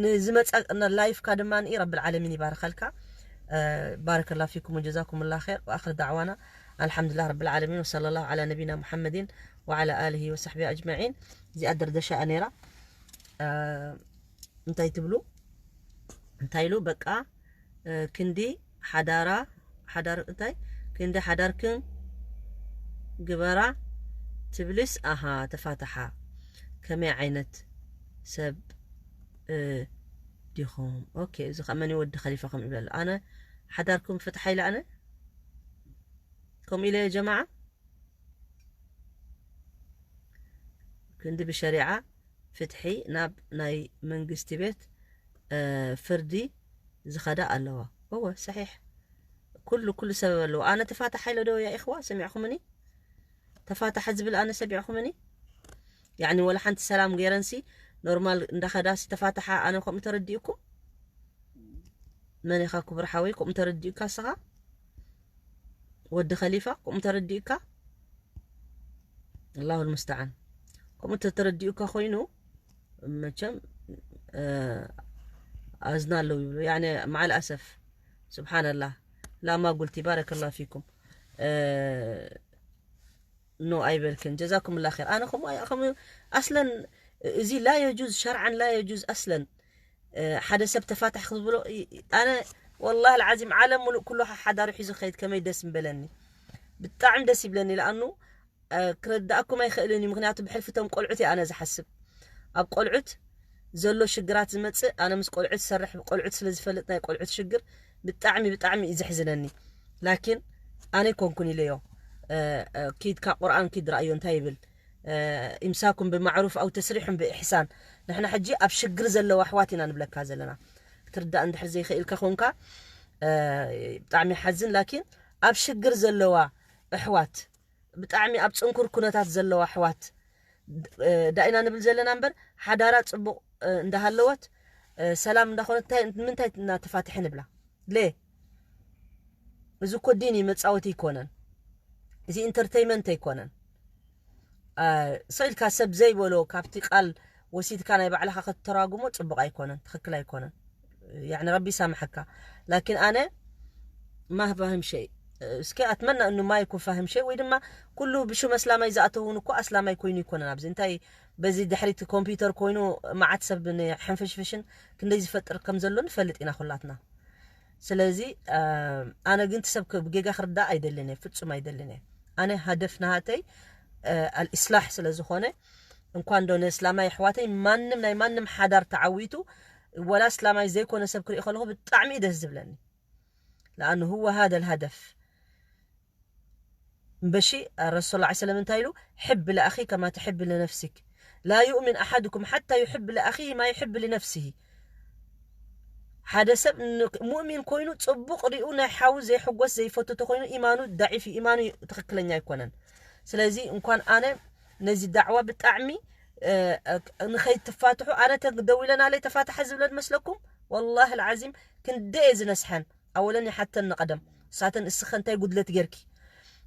ንዝመፀ ላይፍካ ድማ ንኢ ረብል ዓለሚን ይባርኸልካ። ባረከላ ፊኩም ወጀዛኩም ላ ር ወኣክር ዳዕዋና ኣልሓምዱላ ረብል ዓለሚን ወሰለ ላሁ ዓላ ነቢና ሙሓመድን ወዓላ ኣልሂ ወሳሕቢ ኣጅመዒን። እዚኣ ደርደሻ ነይራ። እንታይ ትብሉ እንታይ ኢሉ በቃ ክንዲ ሓዳራ ሓዳር እንታይ ክንዲ ሓዳርክን ግበራ ትብልስ ኣሃ ተፋታሓ ከመይ ዓይነት ሰብ ዲኹም? ኦኬ እዚ ከመን ወዲ ከሊፋ ከም ይበል ኣነ ሓዳርኩም ፍትሓ ኢለ ኣነ ከምኡ ኢለ ጀማዓ ክንዲ ብሸሪዓ ፍትሒ ናብ ናይ መንግስቲ ቤት ፍርዲ ዝኸዳ ኣለዋ። እወ ሰሒሕ ኩሉ ኩሉ ሰበብ ኣለዎ። ኣነ ተፋታሓ ኢለ ዶ ያ ኢኽዋ ሰሚዕኹምኒ? ተፋታሓ ዝብል ኣነ ሰሚዕኹምኒ? ያኒ ወላ ሓንቲ ሰላም ገይረንሲ ኖርማል እንዳኸዳሲ ተፋታሓ ኣነ ከምኡ ተረዲእኩም? መን ኢኻ ክቡር ሓወይ ከምኡ ተረዲእካ እስኻ? ወዲ ከሊፋ ከምኡ ተረዲእካ? ኣላሁ ልሙስተዓን። ከምኡ ተተረዲኡካ ኮይኑ መቸም ኣዝና ኣለዉ ይብሉ ያኒ መዓል ኣሰፍ ስብሓንላህ ላማ ጉልቲ ባረከላ ፊኩም ኖ ኣይበልክን ጀዛኩም ላ ር ኣነ ከምኡ ኣስለን እዚ ላ የጁዝ ሸርዓን ላ የጁዝ ኣስለን ሓደ ሰብ ተፋታሕ ክትብሎ ኣነ ወላ ልዓዚም ዓለም ሙሉእ ኩሉ ሓዳሩ ሒዙ ከይድ ከመይ ደስ ምበለኒ ብጣዕሚ ደስ ይብለኒ ለኣኑ ክረዳእኩም ኣይኽእልን እዩ ምክንያቱ ብሕልፊ ቶም ቆልዑት እየ ኣነ ዝሓስብ ኣብ ቆልዑት ዘሎ ሽግራት ዝመፅእ ኣነ ምስ ቆልዑት ዝሰርሕ ቆልዑት ስለ ዝፈልጥ ናይ ቆልዑት ሽግር ብጣዕሚ ብጣዕሚ እዩ ዘሕዝነኒ ላኪን ኣነ ይኮንኩን ኢለዮ ኪድካ ቁርኣን ኪድ ረኣዮ እንታይ ይብል ኢምሳኩም ብማዕሩፍ ኣው ተስሪሑን ብኢሕሳን ንሕና ሕጂ ኣብ ሽግር ዘለዋ ኣሕዋት ኢና ንብለካ ዘለና ክትርዳእ እንድሕር ዘይኽእልካ ኮንካ ብጣዕሚ ሓዝን ላኪን ኣብ ሽግር ዘለዋ ኣሕዋት ብጣዕሚ ኣብ ፅንኩር ኩነታት ዘለዋ ኣሕዋት ዳኢና ንብል ዘለና እምበር ሓዳራ ፅቡቕ እንዳሃለወት ሰላም እንዳኾነት ምንታይ እናተፋትሐ ንብላ ሌ እዚ እኮ ዲን እዩ መፃወቲ ኣይኮነን እዚ ኢንተርተይመንት ኣይኮነን ስቕ ኢልካ ሰብ ዘይበሎ ካብቲ ቃል ወሲድካ ናይ ባዕልኻ ከተተራጉሞ ፅቡቕ ኣይኮነን ትኽክል ኣይኮነን ያኒ ረቢ ይሳምሐካ ላኪን ኣነ ማህባህም ሸይ እስኪ ኣትመና እኑ ማይ ኩፋህም ሸይ ወይ ድማ ኩሉ ብሽም ኣስላማይ ዝኣተውን እኮ ኣስላማይ ኮይኑ ይኮነን። ኣብዚ እንታይ በዚ ድሕሪት ኮምፒውተር ኮይኑ መዓት ሰብ ንሕንፍሽፍሽን ክንደይ ዝፈጥር ከም ዘሎ ንፈልጥ ኢና ኩላትና። ስለዚ ኣነ ግን ትሰብ ብጌጋ ክርዳእ ኣይደልን እየ፣ ፍጹም ኣይደልን እየ። ኣነ ሃደፍ ናሃተይ ኣልእስላሕ ስለ ዝኾነ፣ እንኳን ዶ ንእስላማይ ኣሕዋተይ ማንም ናይ ማንም ሓዳር ተዓዊቱ፣ ወላ እስላማይ ዘይኮነ ሰብ ክርኢ ከለኹ ብጣዕሚ እዩ ደስ ዝብለኒ። ለኣኑ هو هذا الهدف። እምበሺ ረሱል ላ ሰለም እንታይ ኢሉ? حب لأخيك كما تحب لنفسك، لا يؤمن أحدكم حتى يحب لأخيه ما يحب لنفسه። ሓደ ሰብ ን- ሙእሚን ኮይኑ ጽቡቕ ሪኡ ናይ ሓው ዘይሕጎስ ዘይፈቱ ተኮይኑ ኢማኑ ዳዒፍ እዩ፣ ኢማኑ ትኽክለኛ ኣይኮነን። ስለዚ እንኳን ኣነ ነዚ ዳዕዋ ብጣዕሚ እ፣ እ፣ ንኸይትፋትሑ ኣነ ተ- ደው ኢለናለይ ተፋትሐ ዝብለን መስለኩም? ወላሂ ልዓዚም ክንደይ እየ ዝነስሐን። ኣወለን ይሓተን ንቐደም ሳተን እስኸ እንታይ ጉድለት ጌርኪ?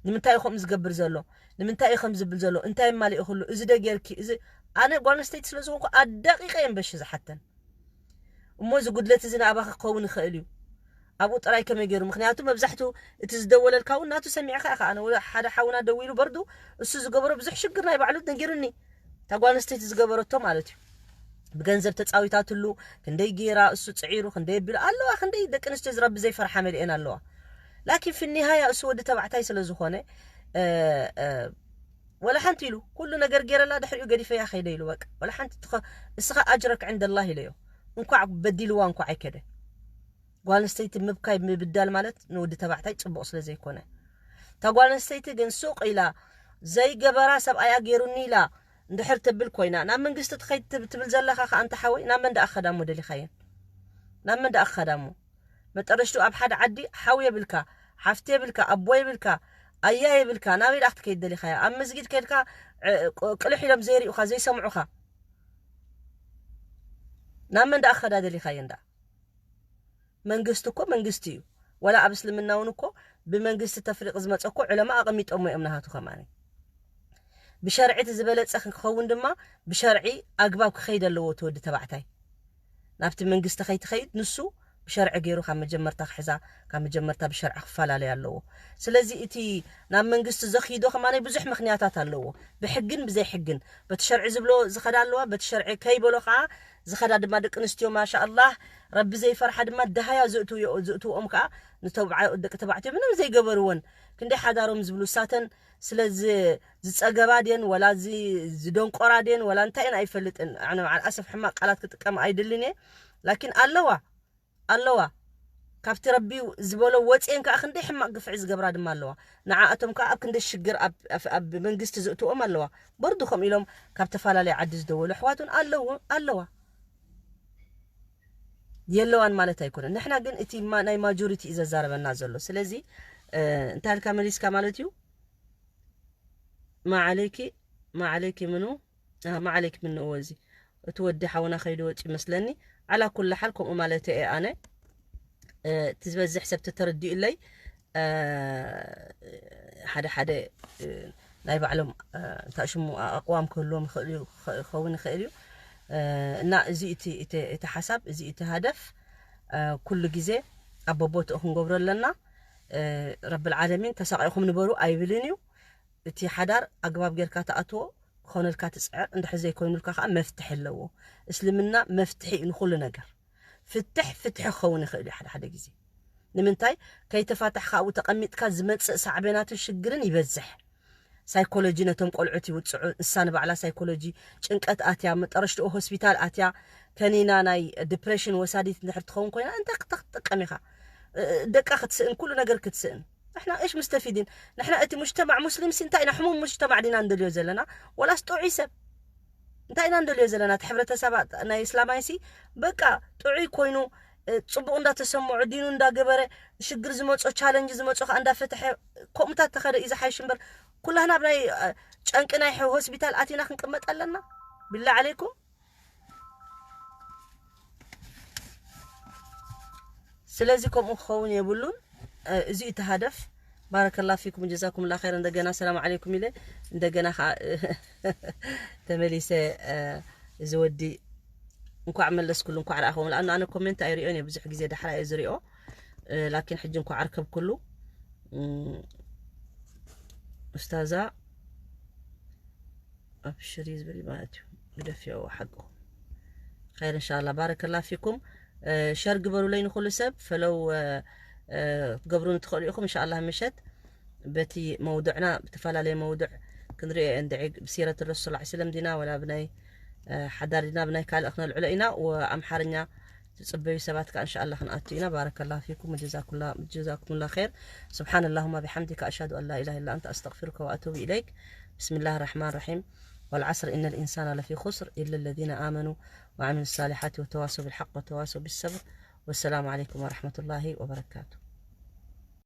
ንምንታይ እዩ ከምኡ ዝገብር ዘሎ? ንምንታይ እዩ ከም ዝብል ዘሎ? እንታይ ማሊኡ ኩሉ እዚ ደ ጌርኪ? እዚ ኣነ ጓል ኣንስተይቲ ስለ ዝኾንኩ ኣዳቂቀ እየ በሺ ዝሓተን። እሞ እዚ ጉድለት እዚ ንኣባኺ ክኸውን ይኽእል እዩ። ኣብኡ ጥራይ ከመይ ገይሩ? ምክንያቱ መብዛሕቱ እቲ ዝደወለልካ እውን ናቱ ሰሚዕካ ኢኻ። ኣነ ወላ ሓደ ሓውና ደዊሉ በርዱ እሱ ዝገበሮ ብዙሕ ሽግር ናይ ባዕሉ ነጊሩኒ። እታ ጓል ኣንስተይቲ ዝገበረቶ ማለት እዩ። ብገንዘብ ተጻዊታትሉ፣ ክንደይ ጌራ እሱ ጽዒሩ፣ ክንደይ ኣቢሉ ኣለዋ፣ ክንደይ ደቂ ኣንስትዮ ዝረቢ ዘይፈርሓ መሊኤን ኣለዋ። ላኪን ፍኒሃያ እሱ ወዲ ተባዕታይ ስለ ዝኾነ እ፣ እ፣ ወላ ሓንቲ ኢሉ ኩሉ ነገር ጌረላ ድሕሪኡ ገዲፈያ ከይደ ኢሉ በቃ ወላ ሓንቲ ትኸ- እስኻ ኣጅረክ ዕንደላህ ኢለዮ። እንኳዕ በዲልዋ እንኳዕ ኣይከደ። ጓል ኣንስተይቲ ምብካይ ምብዳል ማለት ንወዲ ተባዕታይ ጽቡቕ ስለ ዘይኮነ፣ እታ ጓል ኣንስተይቲ ግን ሱቕ ኢላ ዘይገበራ ሰብኣያ ገይሩኒ ኢላ እንድሕር ትብል ኮይና ናብ መንግስቲ ትኸይድ ትብ- ትብል ዘለኻ ከኣ እንተ ሓወይ ናብ መን ደኣ ክኸዳ እሞ ደሊኻየን? ናብ መን ደኣ ክኸዳ እሞ? መጠረሽቱ ኣብ ሓደ ዓዲ ሓው የብልካ፣ ሓፍቲ የብልካ፣ ኣቦ የብልካ፣ ኣያ የብልካ፣ ናበይ ደኣ ክትከይድ ደሊኻያ? ኣብ መስጊድ ከድካ እ፣ ቅ- ቅልሕ ኢሎም ዘይሪኡኻ ዘይሰምዑኻ ናብ መን ደኣ ክኸዳ ደሊኻየን ደኣ? መንግስቲ እኮ መንግስቲ እዩ። ወላ ኣብ እስልምና እውን እኮ ብመንግስቲ ተፍሪቕ ዝመፀ እኮ ዕለማ ኣቐሚጦሞ እዮም ናሃቱ ከማኒ። ብሸርዒ እቲ ዝበለፀ ክኸውን ድማ ብሸርዒ ኣግባብ ክኸይድ ኣለዎ እቲ ወዲ ተባዕታይ። ናብቲ መንግስቲ ከይትኸይድ ንሱ ብሸርዒ ገይሩ ካብ መጀመርታ ክሕዛ ካብ መጀመርታ ብሸርዒ ክፈላለይ ኣለዎ። ስለዚ እቲ ናብ መንግስቲ ዘኽይዶ ከማኒ ብዙሕ ምክንያታት ኣለዎ። ብሕግን ብዘይ ሕግን በቲ ሸርዒ ዝብሎ ዝኸዳ ኣለዋ፣ በቲ ሸርዒ ከይበሎ ከዓ ዝኸዳ ድማ ደቂ ኣንስትዮ ማሻ ኣላህ ረቢ ዘይፈርሓ ድማ ደሃያ ዝእትውዮ- ዝእትውኦም ከዓ ንተብዓ- ደቂ ተባዕትዮ ምንም ዘይገበርወን ክንደይ ሓዳሮም ዝብሉ ሳተን ስለ ዝ- ዝጸገባ ድየን ወላ ዚ- ዝደንቆራ ድየን ወላ እንታይ እየን ኣይፈልጥን። ኣነ መዓል ኣሰፍ ሕማቅ ቃላት ክጥቀም ኣይድልን እየ። ላኪን ኣለዋ ኣለዋ ካብቲ ረቢ ዝበሎ ወፅኤን ከዓ ክንደይ ሕማቅ ግፍዒ ዝገብራ ድማ ኣለዋ። ንዓኣቶም ከዓ ኣብ ክንደይ ሽግር ኣብ- ኣብ- ኣብ መንግስቲ ዝእትዎም ኣለዋ። በርዱ ከምኡ ኢሎም ካብ ተፈላለየ ዓዲ ዝደወሉ ኣሕዋትን ኣለዉ ኣለዋ። የለዋን ማለት ኣይኮነን። ንሕና ግን እቲ ማ- ናይ ማጆሪቲ እዩ ዘዛረበና ዘሎ። ስለዚ እ፣ እንታይ ኢልካ መሊስካ ማለት እዩ? ማዓለይኪ ማዓለይኪ ምኑ ኣ፣ ማዓለይኪ ምኑ እወ እዚ እቲ ወዲ ሓውና ከይዱ ወፂ መስለኒ። ዓላ ኩሉ ሓል ከምኡ ማለት እየ ኣነ እ፣ እቲ ዝበዝሕ ሰብ ተተረዲኡለይ እ፣ ሓደ ሓደ እ፣ ናይ ባዕሎም እ፣ እንታይ ሽሙ ኣቅዋም ክህልዎም ይኽእል እዩ፣ ክኸውን ይኽእል እዩ እ፣ እና እዚ እቲ እቲ- እቲ ሓሳብ እዚ እቲ ሃደፍ እ፣ ኩሉ ግዜ ኣብ በቦትኡ ክንገብሮ ኣለና። እ፣ ረብል ዓለሚን ተሳቂኹም ንበሩ ኣይብልን እዩ። እቲ ሓዳር ኣግባብ ጌርካ ትኣትዎ ክኾነልካ ትፅዕር፣ እንድሕር ዘይኮይኑልካ ከዓ መፍትሒ ኣለዎ። እስልምና መፍትሒ እዩ ንኹሉ ነገር። ፍትሕ ፍትሒ ክኸውን ይኽእል እዩ ሓደ ሓደ ግዜ። ንምንታይ ከይተፋታሕካ ኣብኡ ተቐሚጥካ ዝመፅእ ሳዕቤናትን ሽግርን ይበዝሕ። ሳይኮሎጂ ነቶም ቆልዑት ይውፅዑ። ንሳ ንባዕላ ሳይኮሎጂ ጭንቀት ኣትያ፣ መጠረሽትኡ ሆስፒታል ኣትያ፣ ከኒና ናይ ዲፕሬሽን ወሳዲት እንድሕር ትኸውን ኮይና እንታይ ክተ- ክትጥቀም ኢኻ? እ- ደቃ ክትስእን ኩሉ ነገር ክትስእን። ንሕና እሽ ሙስተፊዲን ንሕና እቲ ሙጅተማዕ ሙስሊም ሲ እንታይ ኢና ሕሙም ሙጅተማዕ ዲና እንደልዮ ዘለና ወላስ ጥዑይ ሰብ እንታይ ኢና እንደልዮ ዘለና? እቲ ሕብረተሰብ ናይ እስላማይ ሲ በቃ ጥዑይ ኮይኑ እ፣ ፅቡቕ እንዳተሰምዖ ዲኑ እንዳገበረ ሽግር ዝመፆ ቻለንጅ ዝመፆ ከዓ እንዳፈተሐ ከምኡታት ተኸደ እዩ ዝሓይሽ እምበር ኩላህና ኣብ ናይ እ፣ ጨንቂ ናይ ሆስፒታል ኣቲና ክንቅመጥ ኣለና? ቢላ ዓለይኩም። ስለዚ ከምኡ ክኸውን የብሉን። እ፣ እዚ እቲ ሃደፍ። ባረከላ ፊኩም ጀዛኩም ላ ኸይር። እንደገና ሰላም ዓለይኩም ኢለ እንደገና ከዓ እ፣ ተመሊሰ እ፣ እዚ ወዲ እንኳዕ መለስኩሉ እንኳዕ ረኣኹም። ለኣኑ ኣነ ኮሜንት ኣይሪኦን እየ ብዙሕ ግዜ ዳሕራ እየ ዝሪኦ። እ፣ ላኪን ሕጂ እንኳዕ ኣርከብኩሉ። ኡስታዛ ኣብሽሪ ዝብል ማለት እዩ። ግደፊኦ ሓቅኹም። ኸይር እንሻላ። ባረከላ ፊኩም። ሸር ግበሩለይ ንኩሉ ሰብ ፈለው ገብሩ ንትኽእሉ ኢኹም። እንሻላ ምሸት በቲ መውዱዕና ብተፈላለየ መውዱዕ ክንሪኦ እንድዒ ብሲረት ረሱል ላ ስለም ዲና ወላ ብናይ ሓዳር ዲና ብናይ ካልእ ክነልዕሎ ኢና። ወኣምሓርኛ ትጽበዩ ሰባት ከኣ እንሻላ ክንኣቱ ኢና። ባረከላ ፊኩም ጀዛኩላ ኸይር። سبحان اللهم بحمدك أشهد أن لا إله إلا أنت أستغفرك وأتوب إليك. بسم الله الرحمن الرحيم. والعصر إن الإنسان لفي خسر إلا الذين آمنوا وعملوا الصالحات وتواصوا بالحق وتواصوا بالصبر. والسلام عليكم ورحمة الله وبركاته.